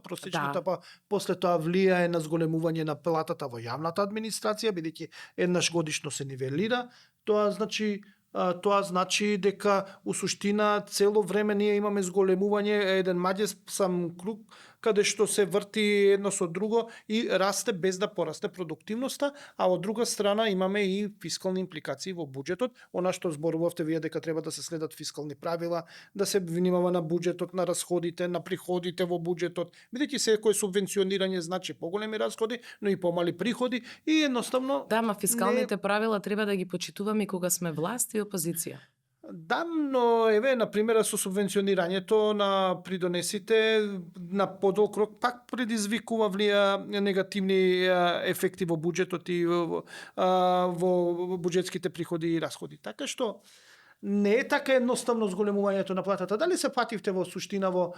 [SPEAKER 1] па после тоа влијае на зголемување на платата во јавната администрација, бидејќи еднаш годишно се нивелира. Тоа значи дека у суштина цело време ние имаме зголемување, еден маѓесам круг каде што се врти едно со друго и расте без да порасте продуктивноста, а од друга страна имаме и фискални импликации во буџетот, она што зборувавте вие дека треба да се следат фискални правила, да се внимава на буџетот, на расходите, на приходите во буџетот, бидејќи секој субвенционирање значи поголеми расходи, но и помали приходи и едноставно
[SPEAKER 2] ма фискалните правила треба да ги почитуваме кога сме власт и опозиција.
[SPEAKER 1] Да, но на пример со субвенционирањето на придонесите на подолг рок пак предизвикува негативни ефекти во буџетот и во буџетските приходи и расходи. Така што не е така едноставно зголемувањето на платата. Дали се пативте во суштина во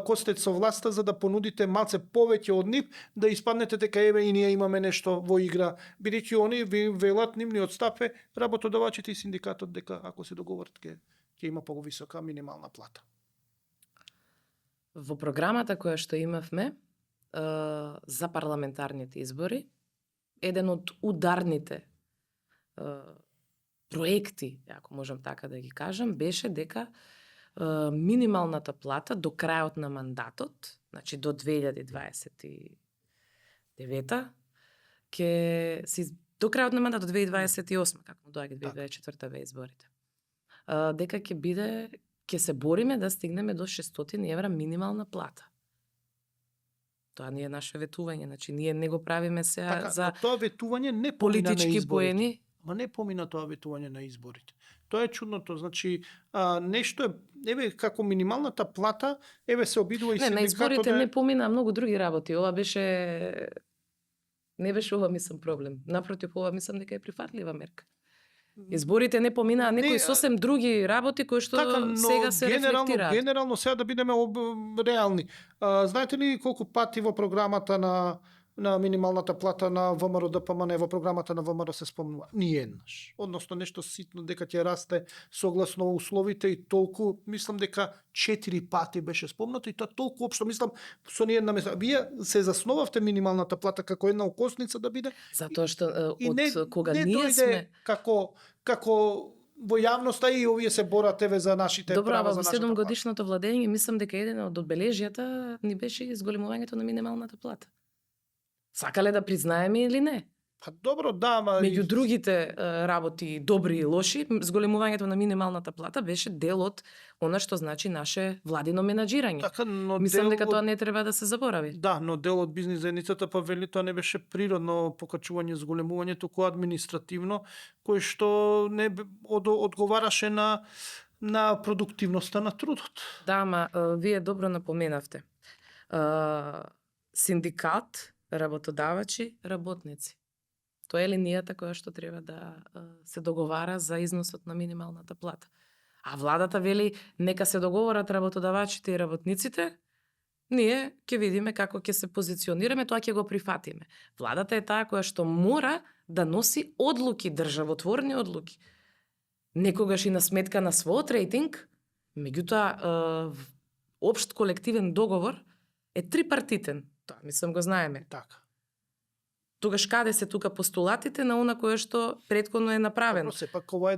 [SPEAKER 1] костет со власта за да понудите малце повеќе од нив, да испаднете дека и ние имаме нешто во игра, бидејќи они ви велат нивниот став е работодавачите и синдикатот дека ако се договорат ќе има повисока минимална плата.
[SPEAKER 2] Во програмата која што имавме за парламентарните избори, еден од ударните проекти, ако можам така да ги кажам, беше дека минималната плата до крајот на мандатот, значи до 2029, до крајот на мандатот 2028, како му доаѓа 2024 ве изборите. Дека ќе се бориме да стигнеме до 600 евра минимална плата. Тоа не е наше ветување, значи ние не го правиме сега за
[SPEAKER 1] тоа ветување не
[SPEAKER 2] политички поени.
[SPEAKER 1] Ма не помина тоа ветување на изборите. Тоа е чудното, значи нешто е како минималната плата, се обидува и синдикатот.
[SPEAKER 2] На изборите не помина многу други работи. Ова не беше ова мислам проблем. Напротив, ова мислам дека е прифатлива мерка. Изборите не поминаа некои сосем други работи кои што сега се рефлектираат.
[SPEAKER 1] Генерално сега да бидеме реални. Знаете ли колку пати во програмата на минималната плата на ВМРО ДПМН во програмата на ВМРО се спомнува? Ниеднаш. Односно нешто ситно дека ќе расте согласно условите и толку, мислам дека 4 пати беше спомнато и тоа толку општо, мислам со ниедна место. Вие се засновавте минималната плата како една окосница да биде?
[SPEAKER 2] Затоа што од кога ние сме
[SPEAKER 1] како во јавноста и овие се борат за нашите права за нашата плата.
[SPEAKER 2] Добро, во 7 годишното владење мислам дека еден од одбележјата ни беше изголемувањето на минималната плата. Сакале да признаеме или не?
[SPEAKER 1] Па добро, да, ама
[SPEAKER 2] Меѓу другите работи, добри и лоши, зголемувањето на минималната плата беше дел од она што значи наше владино менаџирање.
[SPEAKER 1] така, но
[SPEAKER 2] Мислам дека
[SPEAKER 1] дел
[SPEAKER 2] тоа
[SPEAKER 1] од-
[SPEAKER 2] не треба да се заборави.
[SPEAKER 1] Да, но дел од бизнис заедницата па вели тоа не беше природно покачување, зголемување, туку административно, кој што не одговараше на продуктивноста на трудот.
[SPEAKER 2] Да, ама вие добро напоменавте. Синдикат, работодавачи, работници. Тоа е линијата која што треба да се договара за износот на минималната плата. А владата вели нека се договорат работодавачите и работниците, ние ќе видиме како ќе се позиционираме, тоа ќе го прифатиме. Владата е таа која што мора да носи одлуки, државотворни одлуки. Некогаш и на сметка на својот рейтинг, меѓутоа општ колективен договор е трипартитен. Тоа мислам го знаеме.
[SPEAKER 1] Така.
[SPEAKER 2] Тогаш каде се тука постулатите на она кое што претходно е направено?
[SPEAKER 1] Но сепак ова е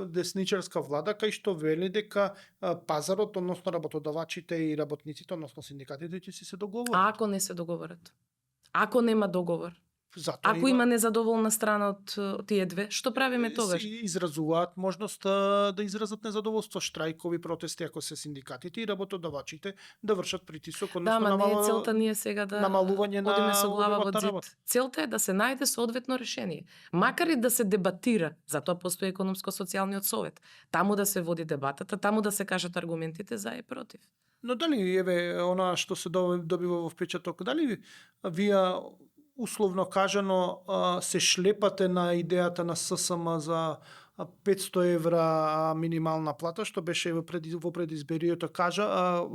[SPEAKER 1] десничарска влада кај што вели дека пазарот, односно работодавачите и работниците, односно синдикатите ќе си се договорат.
[SPEAKER 2] А ако не се договорат? Ако нема договор?
[SPEAKER 1] Затоа
[SPEAKER 2] Ако има незадоволна страна од тие две, што правиме тогаш?
[SPEAKER 1] Се изразуваат можност да изразат незадоволство, штрајкови, протести, ако се синдикатите и работодавачите да вршат притисок,
[SPEAKER 2] Да,
[SPEAKER 1] односно
[SPEAKER 2] ама не е целта ние сега да
[SPEAKER 1] намалување на
[SPEAKER 2] одиме со глава во
[SPEAKER 1] обемот на
[SPEAKER 2] зид.
[SPEAKER 1] работа.
[SPEAKER 2] Целта е да се најде соодветно решение. Макар и да се дебатира, затоа постои економско-социјалниот совет. Таму да се води дебатата, таму да се кажат аргументите за и против.
[SPEAKER 1] Но дали, еве, она што се добива во впечаток, дали вие условно кажано се шлепате на идејата на ССМ за 500 евра минимална плата, што беше во предизборието кажа,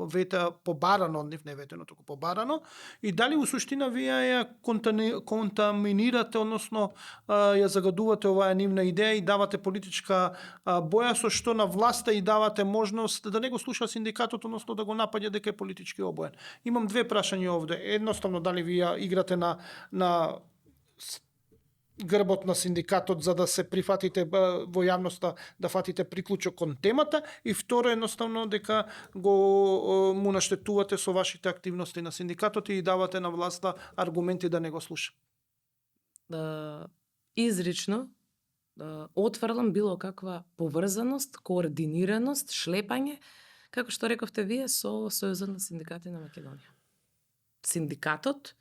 [SPEAKER 1] вете побарано од нив, не ветено, туку побарано, и дали у суштина вие ја контаминирате, односно ја загадувате оваа нивна идеја и давате политичка боја со што на власта и давате можност да не го слуша синдикатот, односно да го напаѓа дека е политички обоен. Имам две прашања овде. Едноставно, дали вие играте на грбот на синдикатот за да се прифатите во јавноста, да фатите приклучок кон темата, и второ едноставно дека му наштетувате со вашите активности на синдикатот и давате на власта аргументи да не го слуша.
[SPEAKER 2] Изрично отфрлам било каква поврзаност, координираност, шлепање, како што рековте вие, со Сојузот на синдикати на Македонија. Синдикатот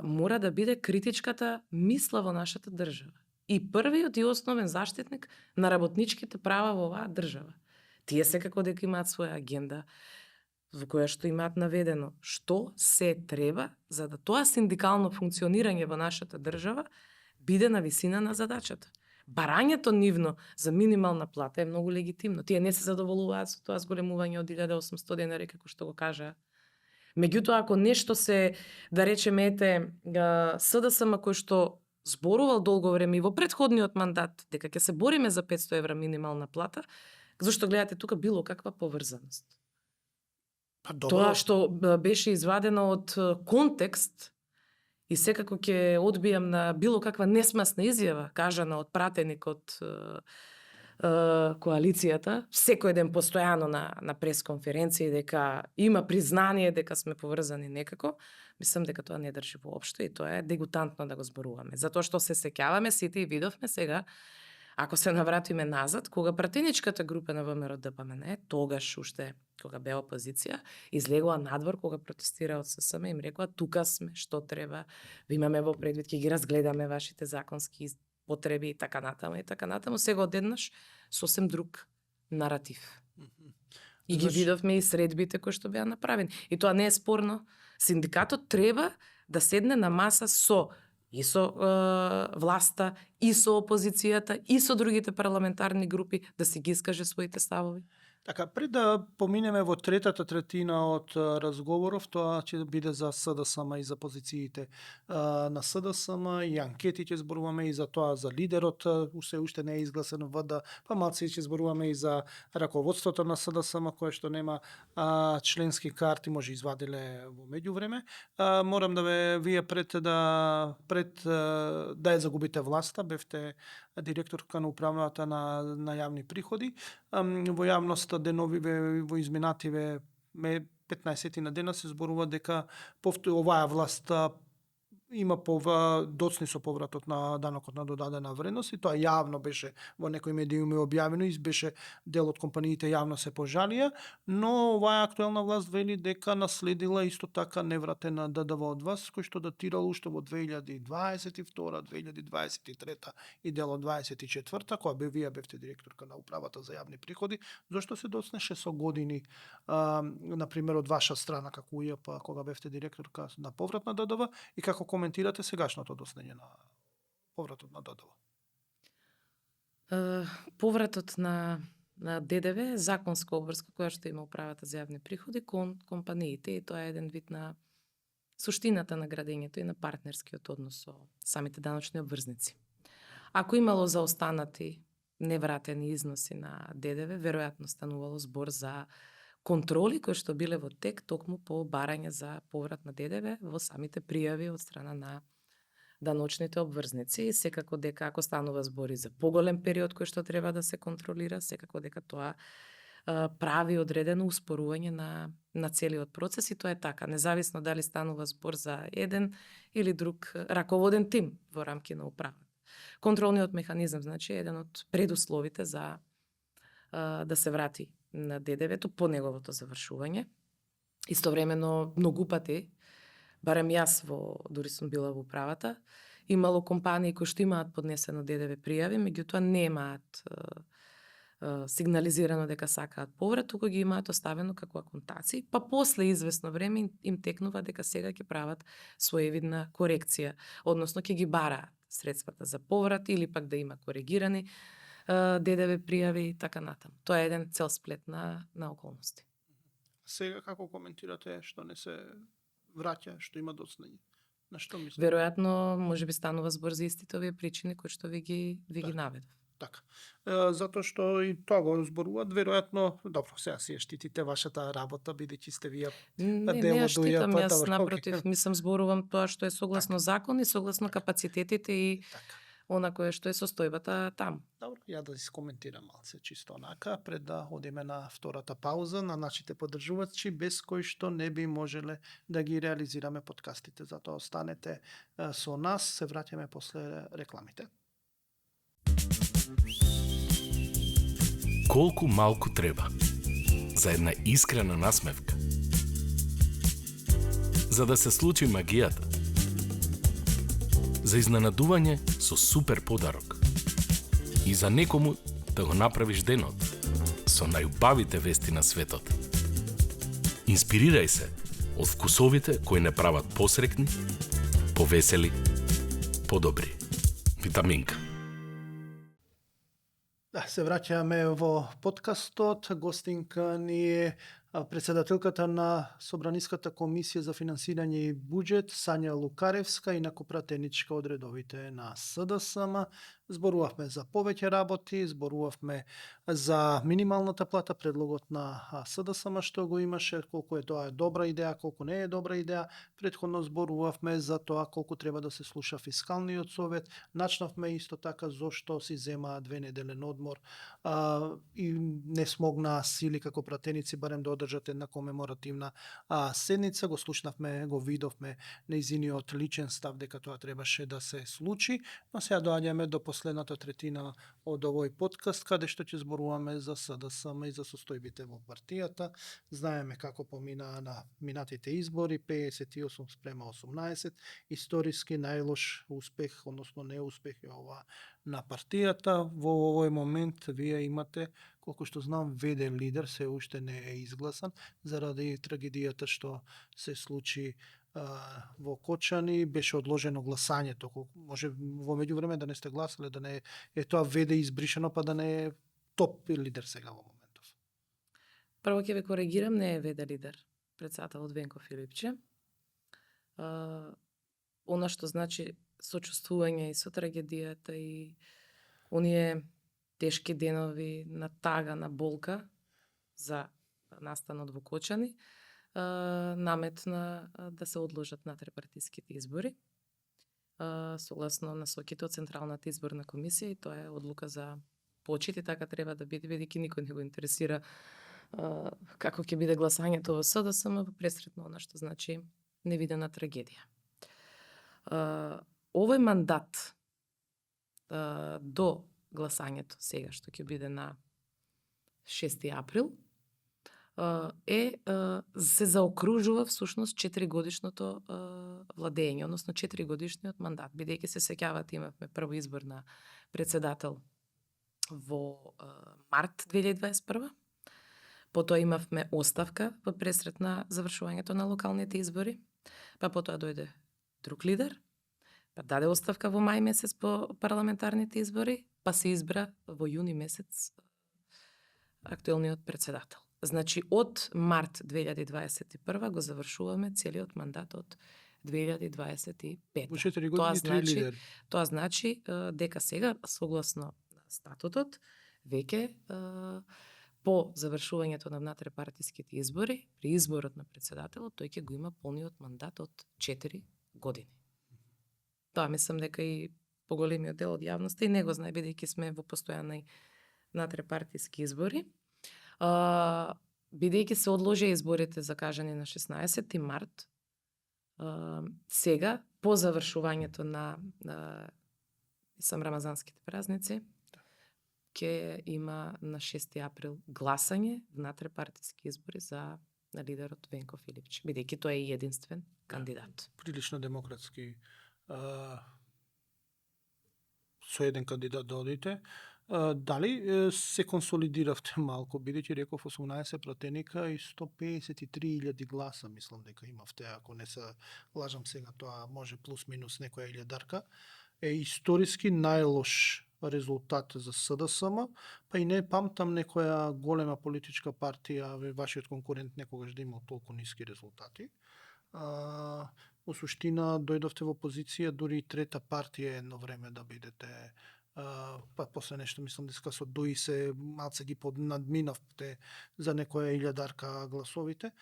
[SPEAKER 2] мора да биде критичката мисла во нашата држава. И првиот и основен заштитник на работничките права во оваа држава. Тие секако дека имаат своја агенда, во која што имаат наведено што се треба за да тоа синдикално функционирање во нашата држава биде на висина на задачата. Барањето нивно за минимална плата е многу легитимно. Тие не се задоволуваат со тоа зголемување од 1800 денари, како што го кажа. Меѓутоа, ако нешто се, да речеме, СДСМ кој што зборувал долго време и во претходниот мандат дека ќе се бориме за 500 евра минимална плата, зашто гледате тука било каква поврзаност.
[SPEAKER 1] Па добро.
[SPEAKER 2] Тоа што беше извадено од контекст и секако ќе одбијам на било каква несмасна изјава кажана од пратеник од коалицијата, секој ден постојано на пресконференции дека има признание дека сме поврзани некако, мислам дека тоа не држи воопшто и тоа е дегутантно да го зборуваме. Затоа што се сеќаваме сите и видовме сега, ако се навратиме назад, кога пратеничката група на ВМРО-ДПМН, тогаш уште кога бе опозиција, излегува надвор кога протестира од ССМ и им рекоа тука сме, што треба, ви имаме во предвид, ќе ги разгледаме вашите законски потреби и така натаму, сега одеднаш сосем друг наратив. И ги видовме и средбите кои што беа направени. И тоа не е спорно. Синдикатот треба да седне на маса и со власта, и со опозицијата, и со другите парламентарни групи да си ги искаже своите ставови.
[SPEAKER 1] Така, пред да поминеме во третата третина од разговоров, тоа ќе биде за СДСМ и за позициите на СДСМ и анкети ќе зборуваме и за тоа за лидерот, уште не е изгласен ВД, па малце ќе зборуваме и за раководството на СДСМ кое што нема членски карти, може извадиле во меѓувреме. Морам да вие пред да ја загубите власта, бевте директорка на управната на јавни приходи, во јавност деновиве во изминативе 15 на дена се зборува дека оваа власт има доцни со повратот на данокот на додадена вредност и тоа јавно беше во некои медиуми објавено и беше дел од компаниите јавно се пожалија, но оваа актуелна власт вели дека наследила исто така невратена ДДВ од вас, кој што датирало уште во 2022, 2023 и дел од 2024, кога вие бевте директорка на управата за јавни приходи, зошто се доцнеше со години, на пример од ваша страна како УЈП, кога бевте директорка на поврат на ДДВ и како коментирате сегашното доснење на повратот на ДДВ?
[SPEAKER 2] Повратот на ДДВ е законска обврска која што има управата за јавни приходи кон компаниите и тоа е еден вид на суштината на градењето и на партнерскиот однос со самите даночни обврзници. Ако имало заостанати невратени износи на ДДВ, веројатно станувало збор за контроли кои што биле во тек токму по барање за поврат на ДДВ во самите пријави од страна на даночните обврзници и секако дека ако станува збори за поголем период кој што треба да се контролира, секако дека тоа прави одредено успорување на целиот процес и тоа е така, независно дали станува збор за еден или друг раководен тим во рамки на управата. Контролниот механизам, значи, е еден од предусловите за да се врати на ДДВ-то по неговото завршување. Истовремено, многу пати, барем јас дури сум била во управата, имало компании кои што имаат поднесено ДДВ пријави, меѓутоа немаат сигнализирано дека сакаат поврат, туку ги имаат оставено како аконтации, па после известно време им текнува дека сега ќе прават своевидна корекција, односно ќе ги бараат средствата за поврат или пак да има коригирани ДДВ пријави и така натаму. Тоа е еден цел сплет на околности.
[SPEAKER 1] Сега како коментирате што не се враќа, што има доцнење? На што мислите?
[SPEAKER 2] Веројатно, можеби станува збор за истите овие причини кои што ви ги наведов.
[SPEAKER 1] Така. Затоа што и тоа го зборуваат, веројатно, добро, сега си ја штитите вашата работа, бидејќи сте вие
[SPEAKER 2] Не ја штитам, јас напротив, мислам зборувам тоа што е согласно закон и согласно капацитетите и она кое што е состојбата таму.
[SPEAKER 1] Добро, ја да искоментирам малце чисто онака, пред да одиме на втората пауза на нашите поддржувачи, без кои што не би можеле да ги реализираме подкастите. Затоа останете со нас, се враќаме после рекламите.
[SPEAKER 3] Колку малку треба за една искрена насмевка, за да се случи магијата, за изненадување со супер подарок и за некому да го направиш денот со најубавите вести на светот. Инспирирај се од вкусовите кои не прават посрекни, повесели, подобри. Витаминка.
[SPEAKER 1] Да, се враќаме во подкастот. Гостинка ни е председателката на Собраниската комисија за финансирање и буџет Сања Лукаревска, инаку пратеничка од редовите на СДСМ. Зборувавме за повеќе работи, зборувавме за минималната плата, предлогот на СДСМ што го имаше, колку е тоа добра идеја, колку не е добра идеја. Претходно зборувавме за тоа колку треба да се слуша фискалниот совет. Начнавме исто така зошто си зема 2 неделен одмор и не смогнаа сили како пратеници барем да одржат една комеморативна седница. Го слушнавме, го видовме нејзиниот личен став дека тоа требаше да се случи, но сега доаѓаме до последната третина од овој подкаст, каде што ќе зборуваме за СДСМ и за состојбите во партијата. Знаеме како поминаа на минатите избори, 58 спрема 18, историски најлош успех, односно неуспех е ова на партијата. Во овој момент вие имате, колку што знам, ВД лидер, се уште не е изгласан, заради трагедијата што се случи во Кочани, беше одложено гласањето. Може во меѓувреме да не сте гласале, да не е тоа ВД избришено, па да не е топ лидер сега во моментов.
[SPEAKER 2] Прво ќе ве коригирам, не е ВД лидер, председателот Венко Филипче. Она што значи сочувствување и со трагедијата и оние тешки денови на тага, на болка за настанот во Кочани, наметна да се одложат натрепартиските избори согласно насоките од Централната изборна комисија и тоа е одлука за почит и така треба да биде, бидејќи никој не го интересира како ќе биде гласањето во СДСМ, пресретно она што значи невидена трагедија. Овој мандат до гласањето сега, што ќе биде на 6 април, се заокружува всушност 4 годишното владење, односно 4 годишниот мандат, бидејќи се сеќавате имавме прво избор на председател во март 2021, потоа имавме оставка во пресрет на завршувањето на локалните избори, па потоа дојде друг лидер, па даде оставка во мај месец по парламентарните избори, па се избра во јуни месец актуелниот председател. Значи, од март 2021 го завршуваме целиот мандат од 2025.
[SPEAKER 1] Во 4 години 3 лидери.
[SPEAKER 2] Тоа значи дека сега, согласно статутот, веќе по завршувањето на внатрепартиските избори, при изборот на председателот, тој ќе го има полниот мандат од 4 години. Тоа мислам дека и поголемиот дел од јавноста и не го знае, бидејќи сме во постојани внатрепартиски избори. Бидејќи се одложи изборите закажани на 16 март, сега, по завршувањето на рамазанските празници, ќе има на 6 април гласање внатрепартиски избори за лидерот Венко Филипчи, бидејќи тој е единствен кандидат.
[SPEAKER 1] Прилично демократски со еден кандидат да одите. Дали се консолидиравте малку, бидејќи реков 18 пратеника и 153.000 гласа, мислам дека имавте, ако не се лажам сега, тоа може плюс минус некоја илјадарка, е историски најлош резултат за СДСМ, па и не памтам некоја голема политичка партија, вашиот конкурент некогаш да имал толку ниски резултати. Во суштина дојдовте во позиција дури и трета партија едно време да бидете, па после нешто мислам дека со ДУИ се малце ги поднадминавте за некоја илјадарка гласовите.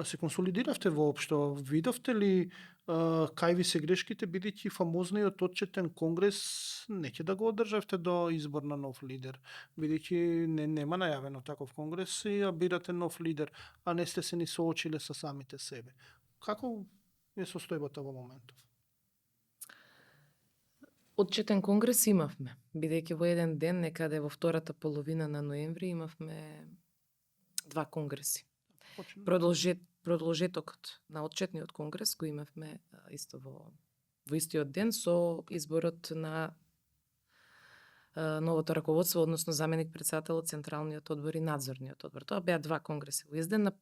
[SPEAKER 1] Се консолидиравте воопшто, видовте ли кај ви се грешките, бидејќи фамозниот отчетен конгрес не ќе да го одржавте до избор на нов лидер, бидејќи нема најавено таков конгрес и ја бирате нов лидер, а не сте се ни соочиле со самите себе. Како е состојбата во моментов?
[SPEAKER 2] Отчетен конгрес имавме, бидејќи во еден ден, некаде во втората половина на ноември, имавме 2 конгреси. Продолжетокот на отчетниот конгрес го имавме исто во истиот ден со изборот на новото раководство, односно заменик председател од Централниот одбор и Надзорниот одбор. Тоа беа 2 конгреси во изден. На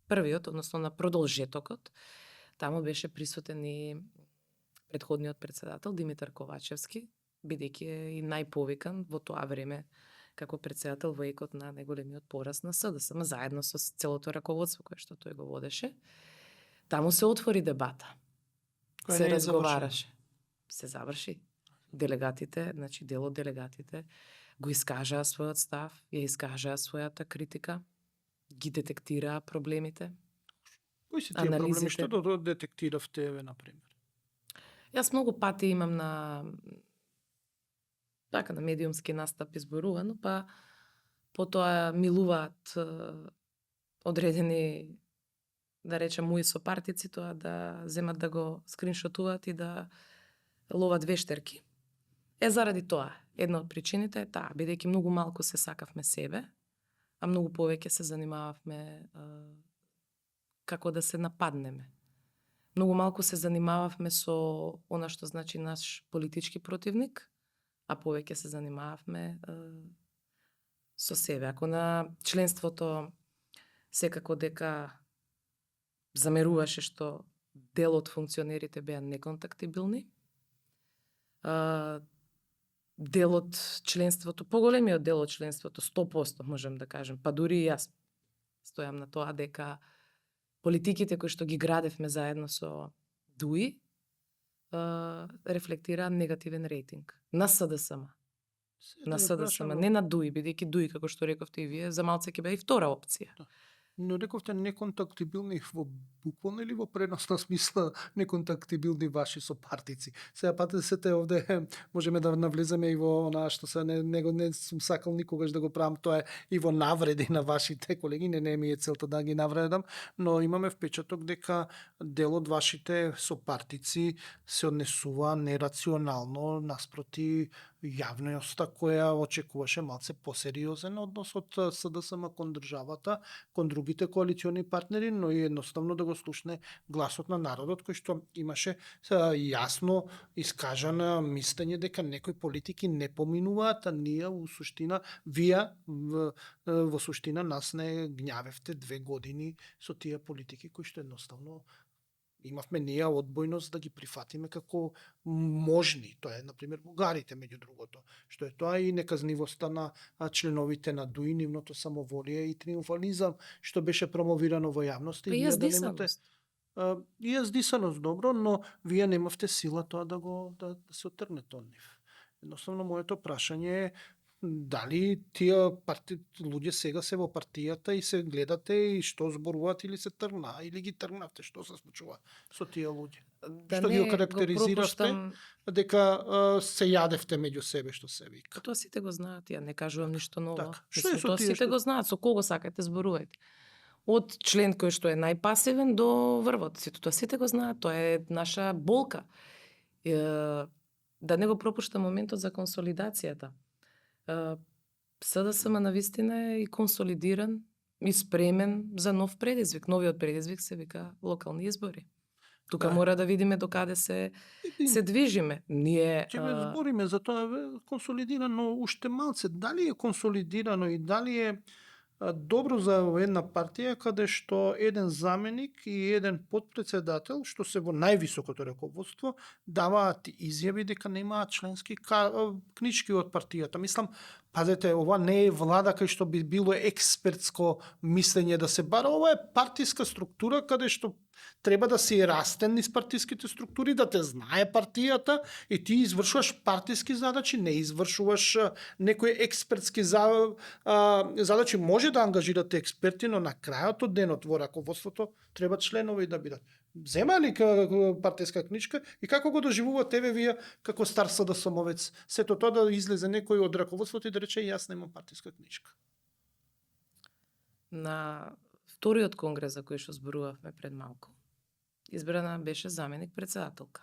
[SPEAKER 2] првиот, односно на продолжетокот, таму беше присутен и предходниот председател Димитар Ковачевски, бидејќи е и најповикан во тоа време како председател во екот на најголемиот пораст на СДСМ, заедно со целото раководство кое што тој го водеше. Таму се отвори дебата. Се разговараше. Се заврши. Делегатите, значи дел од делегатите го искажаа својот став, ја искажаа својата критика, ги детектираа проблемите.
[SPEAKER 1] Кои се тие проблеми што детектиравте, еве, например?
[SPEAKER 2] Јас многу пати имам на медиумски настап изборувано, па потоа милуваат одредени, да речем, мои сопартици тоа да земат да го скриншотуваат и да ловат вештерки. Заради тоа, една од причините е таа, бидејќи многу малку се сакавме себе, а многу повеќе се занимававме како да се нападнеме. Многу малку се занимававме со она што значи наш политички противник, а повеќе се занимававме со себе. Ако на членството секако дека замеруваше што дел од функционерите беа неконтактибилни, дел од членството, поголемиот дел од членството, 100% можем да кажем, па дури и јас стојам на тоа дека политиките кои што ги градевме заедно со ДУИ рефлектира негативен рейтинг на СДСМ. На СДСМ, не на ДУИ, бидејќи ДУИ, како што рековте и вие, за малце ќе беа и втора опција.
[SPEAKER 1] Но рековте неконтактибилни во буквално или во преносна смисла неконтактибилни ваши сопартици. Сега пате сете овде можеме да навлеземе и во онаа што се не сум сакал никогаш да го правам, тоа е и во навреди на вашите колеги, не ми е целта да ги навредам, но имаме впечаток дека дел од вашите сопартици се однесува нерационално наспроти јавноста која очекуваше малце посериозен однос од СДСМ кон државата, кон другите коалициони партнери, но и едноставно да го слушне гласот на народот кој што имаше јасно искажано мислење дека некои политики не поминуваат, а ние во суштина во суштина нас не гњавевте 2 години со тие политики кои што едноставно имавме ние одбојност да ги прифатиме како можни. Тоа е, например, бугарите, меѓу другото. Што е тоа и неказнивоста на членовите на ДУИ, нивното самоволие и триумфализам, што беше промовирано во јавност.
[SPEAKER 2] И јаздисаност.
[SPEAKER 1] И јаздисаност, добро, но вие немавте сила тоа да се отргнете од нив. Едноставно, моето прашање е дали тие луѓе сега се во партијата и се гледате и што зборуваат или се тргна, или ги тргнавте, што се случува со тие луѓе? Што ги окарактеризиравте дека се јадевте меѓу себе, што се вика?
[SPEAKER 2] Тоа сите го знаат, ја не кажувам ништо ново.
[SPEAKER 1] Так, што е со
[SPEAKER 2] Тоа
[SPEAKER 1] тие
[SPEAKER 2] сите го знаат, со кого сакате зборувајте. Од член кој што е најпасивен до врвот, тоа сите го знаат, тоа е наша болка. Да не го пропуштам моментот за консолидацијата. СДСМ навистина е и консолидиран и спремен за нов предизвик. Новиот предизвик се вика локални избори. Тука мора да видиме докаде се движиме. Ние
[SPEAKER 1] ќе збориме за тоа консолидирано уште малце. Дали е консолидирано и дали е добро за една партија каде што еден заменик и еден подпредседател, што се во највисокото раководство, даваат изјави дека немаат членски книжки од партијата. Мислам, пазете, ова не е влада кај што би било експертско мислење да се бара, ова е партиска структура каде што треба да си растен низ партиските структури, да те знае партијата и ти извршуваш партиски задачи, не извршуваш некои експертски задачи. Може да ангажирате експерти, но на крајот од денот во раководството треба членови да бидат. Зема ли партиска книжка и како го доживува тебе вие како стар СДСМовец? Сето тоа да излезе некој од раководството и да рече јас немам партиска книжка.
[SPEAKER 2] На вториот конгрес за кој што зборувавме пред малку, избрана беше заменик председателка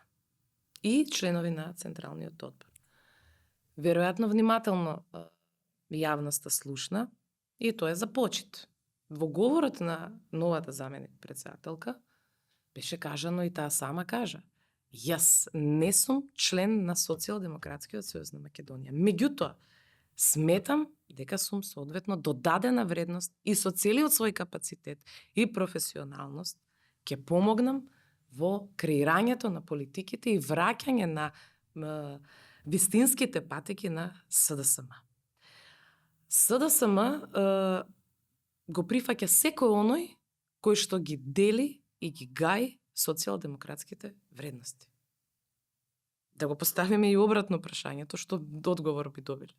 [SPEAKER 2] и членови на Централниот одбор. Веројатно внимателно јавноста слушна и тоа е за почит. Во говорот на новата заменик председателка беше кажано и таа сама кажа: јас не сум член на Социјалдемократскиот сојуз на Македонија. Меѓутоа, сметам дека сум соодветно додадена вредност и со целиот свој капацитет и професионалност ќе помогнам во креирањето на политиките и враќање на вистинските патеки на СДСМ. СДСМ го прифаќа секој оној кој што ги дели и ги гај социјалдемократските вредности. Да го поставиме и обратно прашањето, што одговор би добили.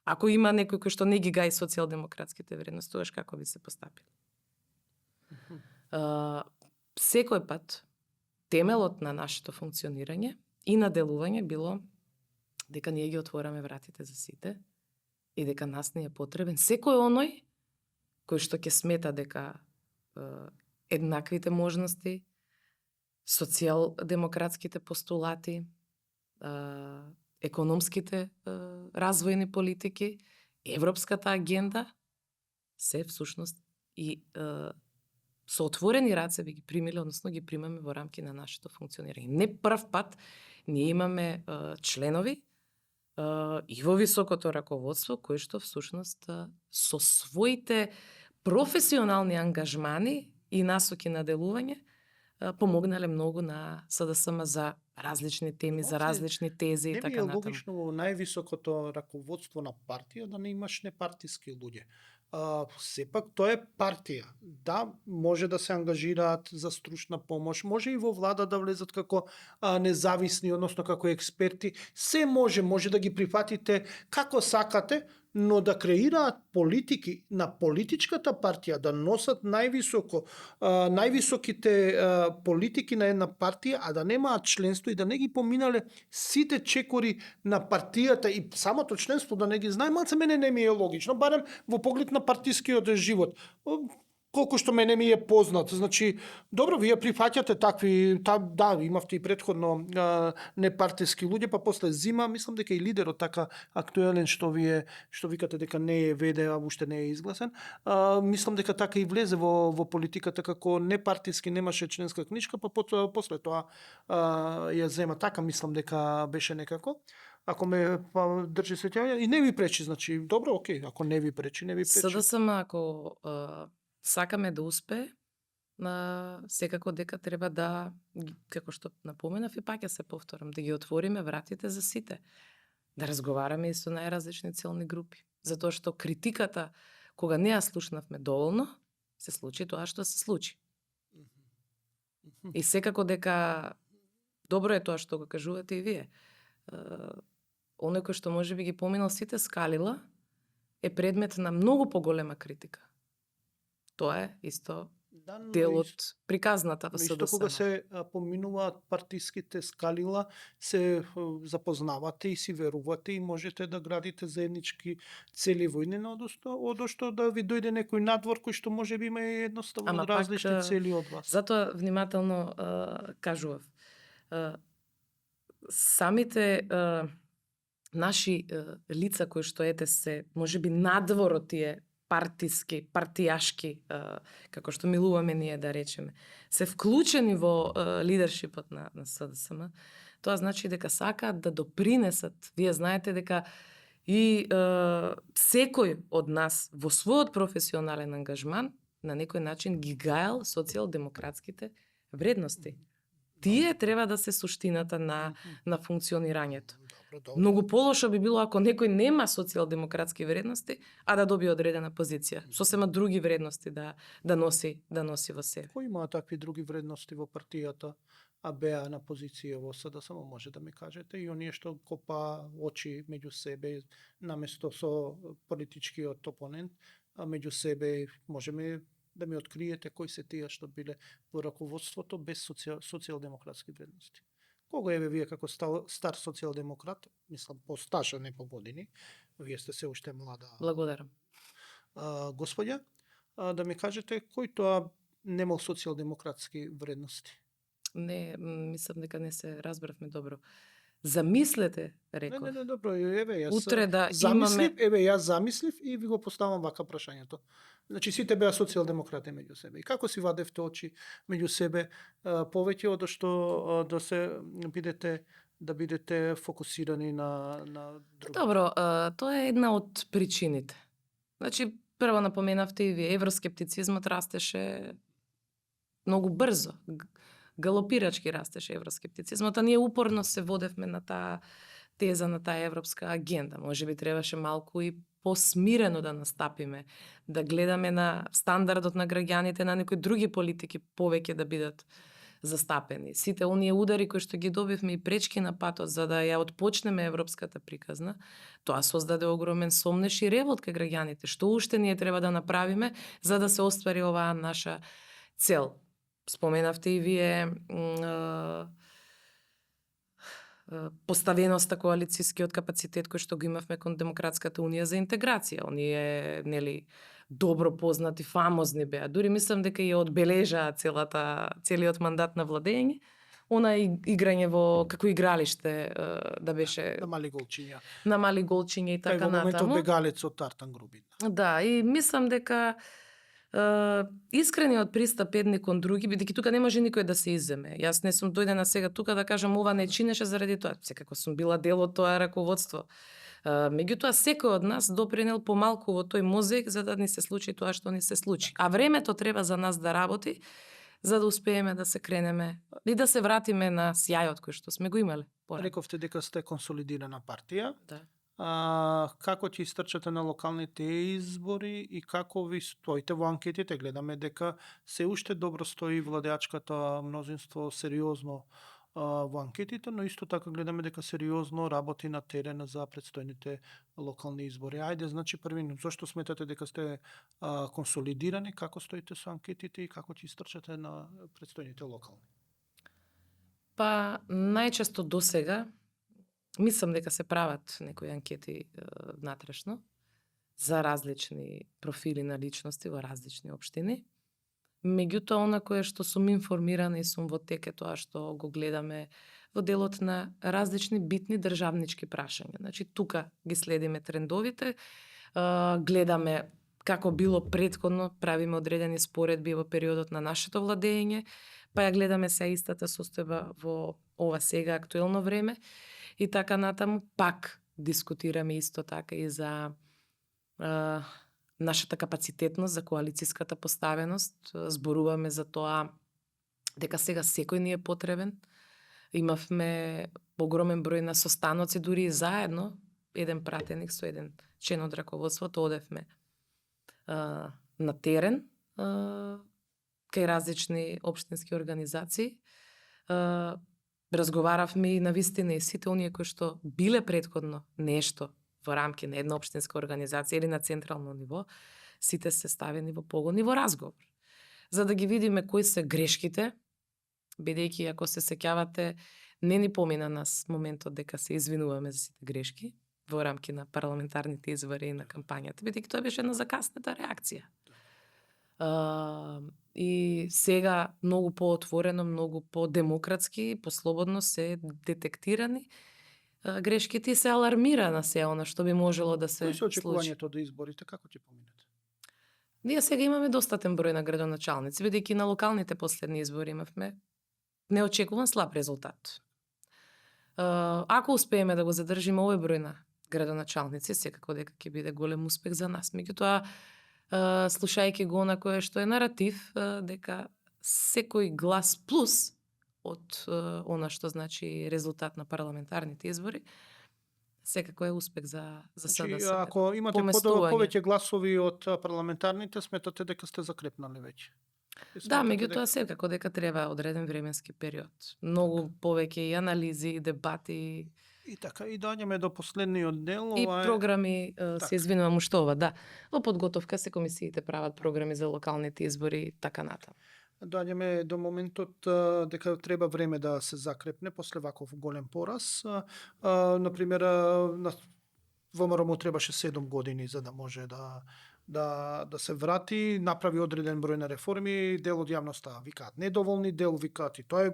[SPEAKER 2] Ако има некој кој што не ги гај социјалдемократските вредности, тогаш како би се постапили? Секој пат темелот на нашето функционирање и на делување било дека ние ги отвораме вратите за сите и дека нас не е потребен секој оној кој што ќе смета дека еднаквите можности, социјалдемократските постулати, економските развојни политики, европската агенда се всушност и со отворени раце би ги примиле, односно ги примаме во рамки на нашето функционирање. Не прв пат ние имаме членови и во високото раководство кои што всушност со своите професионални ангажмани и насоки на делување помогнале многу на СДСМ за различни теми, за различни тези и така натаму.
[SPEAKER 1] Не би е логично во највисокото раководство на партија да не имаш непартиски луѓе. Сепак тоа е партија. Да, може да се ангажираат за стручна помош, може и во влада да влезат како независни, односно како експерти. Се може да ги прифатите како сакате, но да креираат политики на политичката партија, да носат највисоките политики на една партија, а да немаат членство и да не ги поминале сите чекори на партијата и самото членство да не ги знае, малце мене не ми е логично, барем во поглед на партискиот живот. Колку што мене ми е познат. Значи, добро, вие прифаќате такви, да, имавте и претходно непартиски луѓе, па после зима, мислам дека и лидерот така актуелен што викате дека не е веде, а уште не е изгласен, мислам дека така и влезе во политиката како непартиски, немаше членска книжка, па после тоа ја зема, така мислам дека беше некако. Ако ме држи сеќање и не ви пречи, значи добро, окей, ако не ви пречи, не ви пречи.
[SPEAKER 2] СДСМ ако сакаме да успее, секако дека треба да, како што напоменав и пак ја се повторам, да ги отвориме вратите за сите. Да разговараме и со најразлични целни групи. Затоа што критиката, кога не ја слушнавме доволно, се случи тоа што се случи. И секако дека добро е тоа што го кажувате и вие. Оној кој што можеби ги поминал сите скалила е предмет на многу поголема критика. Тоа е исто дел од приказната во СДСМ.
[SPEAKER 1] Исто кога се поминуваат партиските скалила, се запознавате и си верувате и можете да градите заеднички цели војни, одошто да ви дојде некој надвор кој што може би има едноставно различни цели од вас.
[SPEAKER 2] Затоа внимателно кажував. Самите наши лица кои што се можеби надвор од тие партијашки, како што милуваме ние да речеме, се вклучени во лидершипот на СДСМ, тоа значи дека сакаат да допринесат. Вие знаете дека и секој од нас во својот професионален ангажман на некој начин ги гајал социјалдемократските вредности. Тие треба да се суштината на функционирањето. Многу полошо би било ако некој нема социјалдемократски вредности, а да добие одредена позиција. Сосема други вредности да носи во себе.
[SPEAKER 1] Кои има такви други вредности во партијата, а беа на позиција во СДСМ, може да ми кажете, и оние што копа очи меѓу себе, наместо со политичкиот опонент, а меѓу себе можеме да ми откриете кои се тие што биле во раководството без социјалдемократски вредности. Кога еве вие како стар социјалдемократ, мислам по стаж, а не по години, вие сте се уште млада.
[SPEAKER 2] Благодарам.
[SPEAKER 1] Господја, да ми кажете кој тоа немал социјалдемократски вредности?
[SPEAKER 2] Не, мислам дека не се разбравме добро. Замислете, реков.
[SPEAKER 1] Не, добро, еве јас
[SPEAKER 2] утре да
[SPEAKER 1] замислив, јас замислив и ви го поставам вака прашањето. Значи сите беа социјалдемократи меѓу себе. И како си вадевте очи меѓу себе повеќе од што да бидете фокусирани на други?
[SPEAKER 2] Добро, тоа е една од причините. Значи прво напоменавте и вие, евроскептицизмот растеше многу брзо. Галопирачки растеше евроскептицизмот, а ние упорно се водевме на таа теза, на таа европска агенда. Може би требаше малку и посмирено да настапиме, да гледаме на стандардот на граѓаните, на некои други политики повеќе да бидат застапени. Сите оние удари кои што ги добивме и пречки на патот за да ја отпочнеме европската приказна, тоа создаде огромен сомнеш и револт кај граѓаните. Што уште ние треба да направиме за да се оствари оваа наша цел? Споменавте и вие поставеноста коалицијскиот капацитет кој што го имавме кон Демократската унија за интеграција. Оние, нели, добро познати, фамозни беа. Дури мислам дека ја одбележаа целиот мандат на владење. Она играње во како игралиште да беше
[SPEAKER 1] на мали голчиња.
[SPEAKER 2] На мали голчиња и така натаму.
[SPEAKER 1] Кај во моментот бегалец од Тартан Грубин.
[SPEAKER 2] Да, и мислам дека искрениот пристап едни кон други, бидејќи тука не може никој да се изземе. Јас не сум дојдена сега тука да кажам ова не чинеше заради тоа. Секако сум била дел од тоа раководство. Меѓутоа секој од нас допринел помалку во тој мозаик за да ни се случи тоа што ни се случи. А времето треба за нас да работи за да успееме да се кренеме и да се вратиме на сјајот кој што сме го имале.
[SPEAKER 1] Рековте дека сте консолидирана партија.
[SPEAKER 2] Да.
[SPEAKER 1] Како ќе истрчате на локалните избори и како ви стоите во анкетите? Гледаме дека се уште добро стои владеачката мнозинство сериозно во анкетите, но исто така гледаме дека сериозно работи на терен за предстојните локални избори. Ајде, значи првин, зошто сметате дека сте консолидирани, како стоите со анкетите и како ќе истрчате на предстојните локални?
[SPEAKER 2] Па, најчесто досега, мислам дека се прават некои анкети внатрешно за различни профили на личности во различни општини. Меѓутоа, она кое што сум информирана и сум во тек е тоа што го гледаме во делот на различни битни државнички прашања. Значи, тука ги следиме трендовите, гледаме како било претходно, правиме одредени споредби во периодот на нашето владење, па ја гледаме се истата состојба во ова сега актуелно време и така натаму пак дискутираме исто така и за нашата капацитетност, за коалицијската поставеност, зборуваме за тоа дека сега секој ни е потребен. Имавме огромен број на состаноци, дури и заедно, еден пратеник со еден член од раководството, одевме на терен кај различни општински организации. Разговаравме и на вистина и сите оние кои што биле претходно нешто во рамки на една општинска организација или на централно ниво, сите се ставени во погон и во разговор. За да ги видиме кои се грешките, бидејќи ако се сеќавате, не ни помина нас моментот дека се извинуваме за сите грешки во рамки на парламентарните избори и на кампањата, бидејќи тоа беше една закасната реакција. И сега многу поотворено, многу подемократски, послободно се детектирани грешките и се алармира на се она што би можело да се
[SPEAKER 1] Кои се
[SPEAKER 2] случи.
[SPEAKER 1] очекувањето до изборите, како ќе поминат?
[SPEAKER 2] Ние сега имаме достатен број на градоначалници, бидејќи на локалните последни избори имавме неочекуван слаб резултат. Ако успееме да го задржиме овој број на градоначалници, секако дека ќе биде голем успех за нас. Меѓутоа, слушајќи го на кое што е наратив, дека секој глас плюс од она што значи резултат на парламентарните избори, секако е успех за
[SPEAKER 1] Значи,
[SPEAKER 2] СДС.
[SPEAKER 1] ако имате
[SPEAKER 2] Поместување.
[SPEAKER 1] повеќе гласови од парламентарните, сметате дека сте закрепнали веќе?
[SPEAKER 2] Да, меѓутоа секако дека треба одреден временски период. Многу повеќе и анализи, и дебати,
[SPEAKER 1] И така, и доаѓаме до последниот дел.
[SPEAKER 2] и
[SPEAKER 1] ова е...
[SPEAKER 2] програми,
[SPEAKER 1] Така.
[SPEAKER 2] се извинувам уште ова, да. Во подготовка се комисиите прават програми за локалните избори и така натаму.
[SPEAKER 1] Доаѓаме до моментот дека треба време да се закрепне после ваков голем пораз. Например, на ВМРО требаше 7 години за да може да се врати, направи одреден број на реформи, дел од јавноста викаат недоволни, дел викаат и тоа е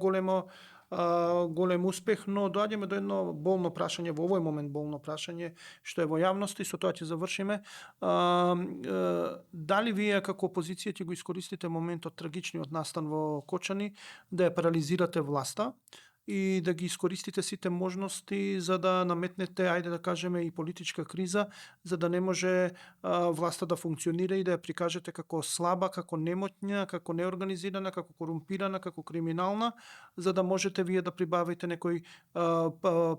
[SPEAKER 1] голем успех, но доаѓаме до едно болно прашање, во овој момент болно прашање, што е во јавност и со тоа ќе завршиме. Дали вие како опозиција ќе го искористите моментот трагичниот настан во Кочани да ја парализирате власта и да ги искористите сите можности за да наметнете, ајде да кажеме, и политичка криза, за да не може власта да функционира и да ја прикажете како слаба, како немотња, како неорганизирана, како корумпирана, како криминална, за да можете вие да прибавите некои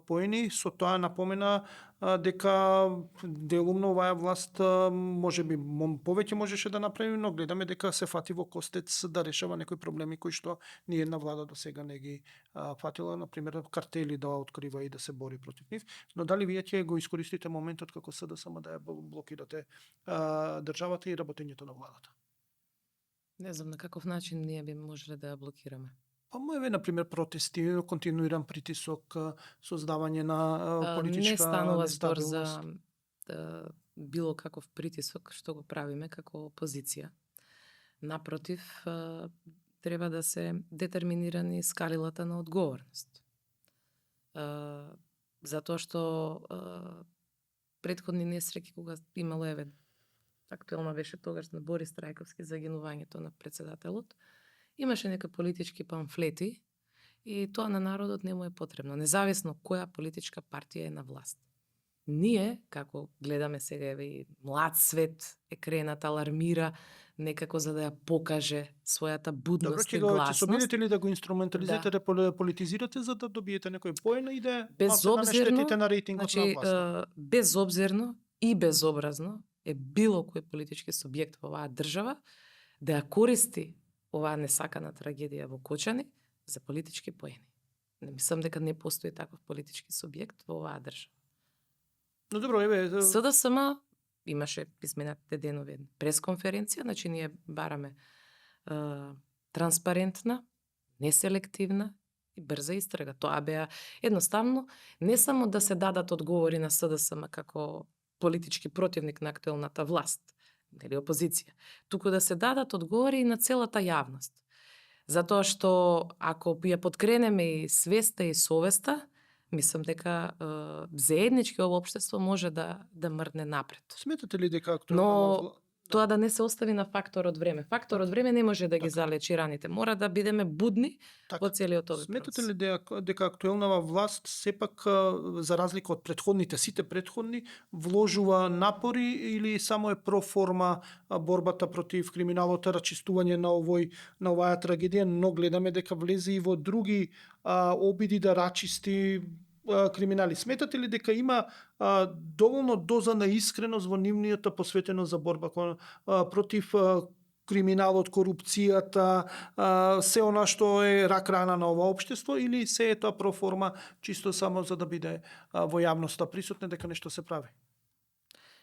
[SPEAKER 1] поени. Со тоа напомена дека делумно оваа власт можеби повеќе можеше да направи, но гледаме дека се фати во костец да решава некои проблеми кои што ни една влада до сега не ги фатила, например картели да открива и да се бори против нив. Но дали вие ќе го искористите моментот како СДСМ да ја блокирате државата и работењето на владата?
[SPEAKER 2] Не знам на каков начин ние би можеле да ја блокираме.
[SPEAKER 1] Па еве, например, протести, континуиран притисок, создавање на политичка
[SPEAKER 2] Не станува збор за
[SPEAKER 1] нестабилност.
[SPEAKER 2] било каков притисок што го правиме како опозиција. Напротив, треба да се детерминирани скалилата на одговорност. Затоа што претходни несреќи кога имало еве актуелно беше тогаш на Борис Трајковски загинувањето на председателот, имаше нека политички памфлети и тоа на народот не му е потребно, независно која политичка партија е на власт. Ние, како гледаме сега, еве и млад свет е кренат, алармира, некако за да ја покаже својата
[SPEAKER 1] Добро,
[SPEAKER 2] будност и
[SPEAKER 1] ќе
[SPEAKER 2] гласност.
[SPEAKER 1] се обидете ли да го инструментализирате, да политизирате за да добиете некој поен и да
[SPEAKER 2] Безобзирно,
[SPEAKER 1] штетите на рейтингот на
[SPEAKER 2] значи,
[SPEAKER 1] власта?
[SPEAKER 2] безобзирно и безобразно е било кој политички субјект во оваа држава да ја користи оваа несакана трагедија во Кочани за политички поени. Не мислам дека не постои таков политички субјект во оваа држава.
[SPEAKER 1] Но добро, еве,
[SPEAKER 2] СДСМ имаше изминатите денови пресконференција, значи ние бараме транспарентна, неселективна и брза истрага. Тоа беа едноставно не само да се дадат одговори на СДСМ како политички противник на актуелната власт, или опозиција, туку да се дадат одговори и на целата јавност. Затоа што ако ја подкренеме и свеста и совеста, мислам дека заеднички ово општество може да мрдне напред.
[SPEAKER 1] сметате ли дека
[SPEAKER 2] Но тоа да не се остави на факторот време. Факторот време не може да ги залечи раните. Мора да бидеме будни во целиот овој
[SPEAKER 1] Сметате
[SPEAKER 2] процес.
[SPEAKER 1] ли дека актуелнава власт сепак, за разлика од сите предходни, вложува напори или само е проформа борбата против криминалот, рачистување на оваа трагедија, но гледаме дека влезе и во други обиди да рачисти криминали. Сметате ли дека има доволно доза на искреност во нивниот посветено за борба против криминалот, корупцијата, се она што е рак рана на ова општество, или се е тоа проформа чисто само за да биде во јавноста присутна дека нешто се прави?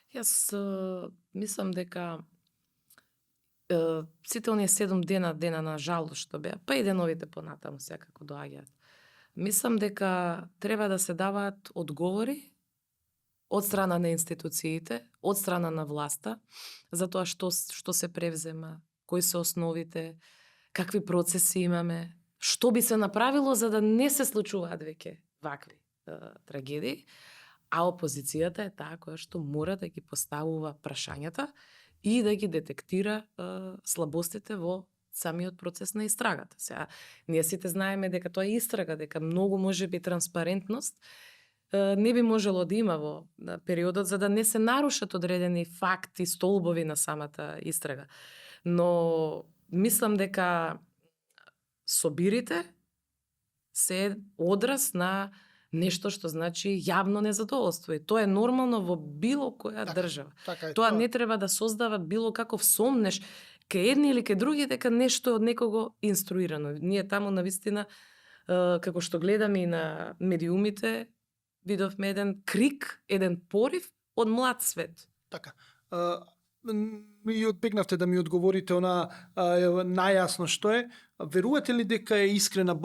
[SPEAKER 2] Јас мислам дека сите оние 7 дена на жалост што беа, па и деновите понатаму секако доаѓаат. Мислам дека треба да се даваат одговори од страна на институциите, од страна на власта, за тоа што се превзема, кои се основите, какви процеси имаме, што би се направило за да не се случуваат веќе вакви трагедии, а опозицијата е таа која што мора да ги поставува прашањата и да ги детектира слабостите во самиот процес на истрагата. Сега, ние сите знаеме дека тоа е истрага, дека многу може би транспарентност не би можело да има во периодот за да не се нарушат одредени факти, столбови на самата истрага. Но мислам дека собирите се одраз на нешто што значи јавно незадоволство и тоа е нормално во било која држава. Тоа не треба да создава било каков сомнеш кај едни или кај други дека нешто е од некого инструирано. Ние таму навистина, како што гледаме и на медиумите, видовме еден крик, еден порив од млад свет.
[SPEAKER 1] Така. Ми одбегнавте да ми одговорите на најасно што е. Верувате ли дека е искрена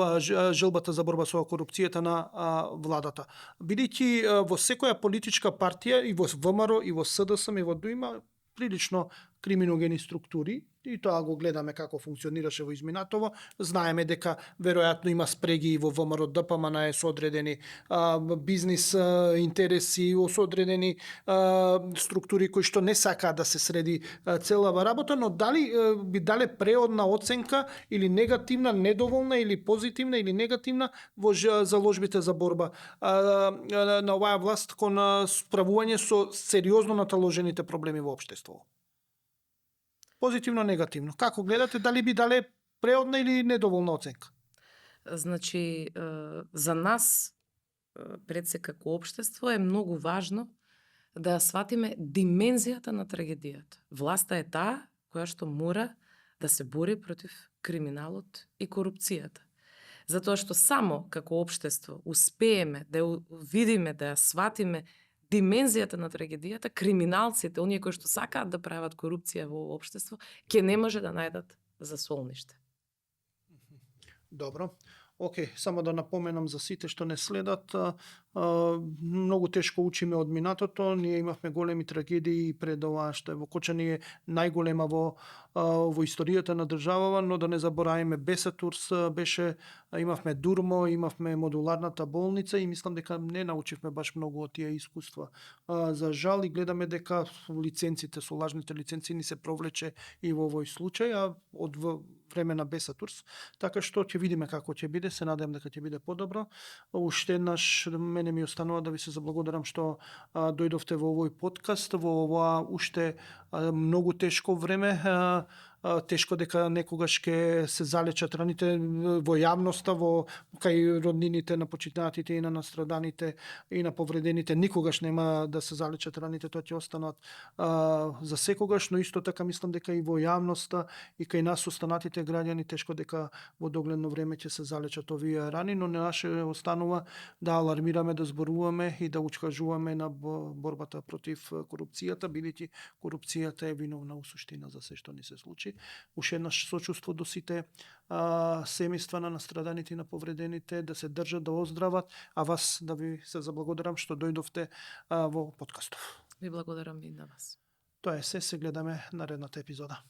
[SPEAKER 1] желбата за борба со корупцијата на владата? Бидејќи во секоја политичка партија, и во ВМРО, и во СДСМ, и во ДУИМА, прилично криминогени структури, и тоа го гледаме како функционираше во изминатово. Знаеме дека веројатно има спреги и во ВМРО ДПМН со одредени бизнис интереси, со одредени структури кои што не сакаат да се среди целава работа, но дали би дале преодна оценка или негативна, недоволна или позитивна или негативна во заложбите за борба на оваа власт кон справување со сериозно наталожените проблеми во општеството? Позитивно, негативно. Како гледате, дали би дале преодна или недоволна оценка?
[SPEAKER 2] Значи, за нас, пред се како општество, е многу важно да сватиме димензијата на трагедијата. Власта е таа која што мора да се бори против криминалот и корупцијата. Затоа што само како општество успееме да видиме, да ја сватиме димензијата на трагедијата, криминалците, оние кои што сакаат да прават корупција во општество, ќе не може да најдат засолниште.
[SPEAKER 1] Добро. Океј, само да напоменам за сите што не следат, многу тешко учиме од минатото, ние имавме големи трагедии пред ова што е во Кочани е најголема во историјата на државава, но да не забораваме Бесетурс беше, имавме Дурмо, имавме модуларната болница и мислам дека не научивме баш многу од тие искуства. За жал, и гледаме дека лиценците со лажните лиценци ни се провлече и во овој случај, а од време на Бесетурс, така што ќе видиме како ќе биде, се надевам дека ќе биде подобро. Уште еднаш мене ми останува да ви се заблагодарам што дојдовте во овој подкаст, во ова уште многу тешко време. тешко дека некогаш ќе се залечат раните во јавноста, во кај роднините на почитнатите и на настраданите и на повредените. Никогаш нема да се залечат раните, тоа ќе останат за секогаш, но исто така мислам дека и во јавноста и кај нас останатите граѓани тешко дека во догледно време ќе се залечат овие рани, но на наше останува да алармираме, да зборуваме и да укажуваме на борбата против корупцијата, бидејќи корупцијата е виновна у суштина за се што ни се случи. Уште еднаш сочувство до сите семејства на настраданите и на повредените, да се држат, да оздрават, а вас да ви се заблагодарам што дојдовте во подкастов.
[SPEAKER 2] Ви благодарам и на вас.
[SPEAKER 1] Тоа е се гледаме наредната епизода.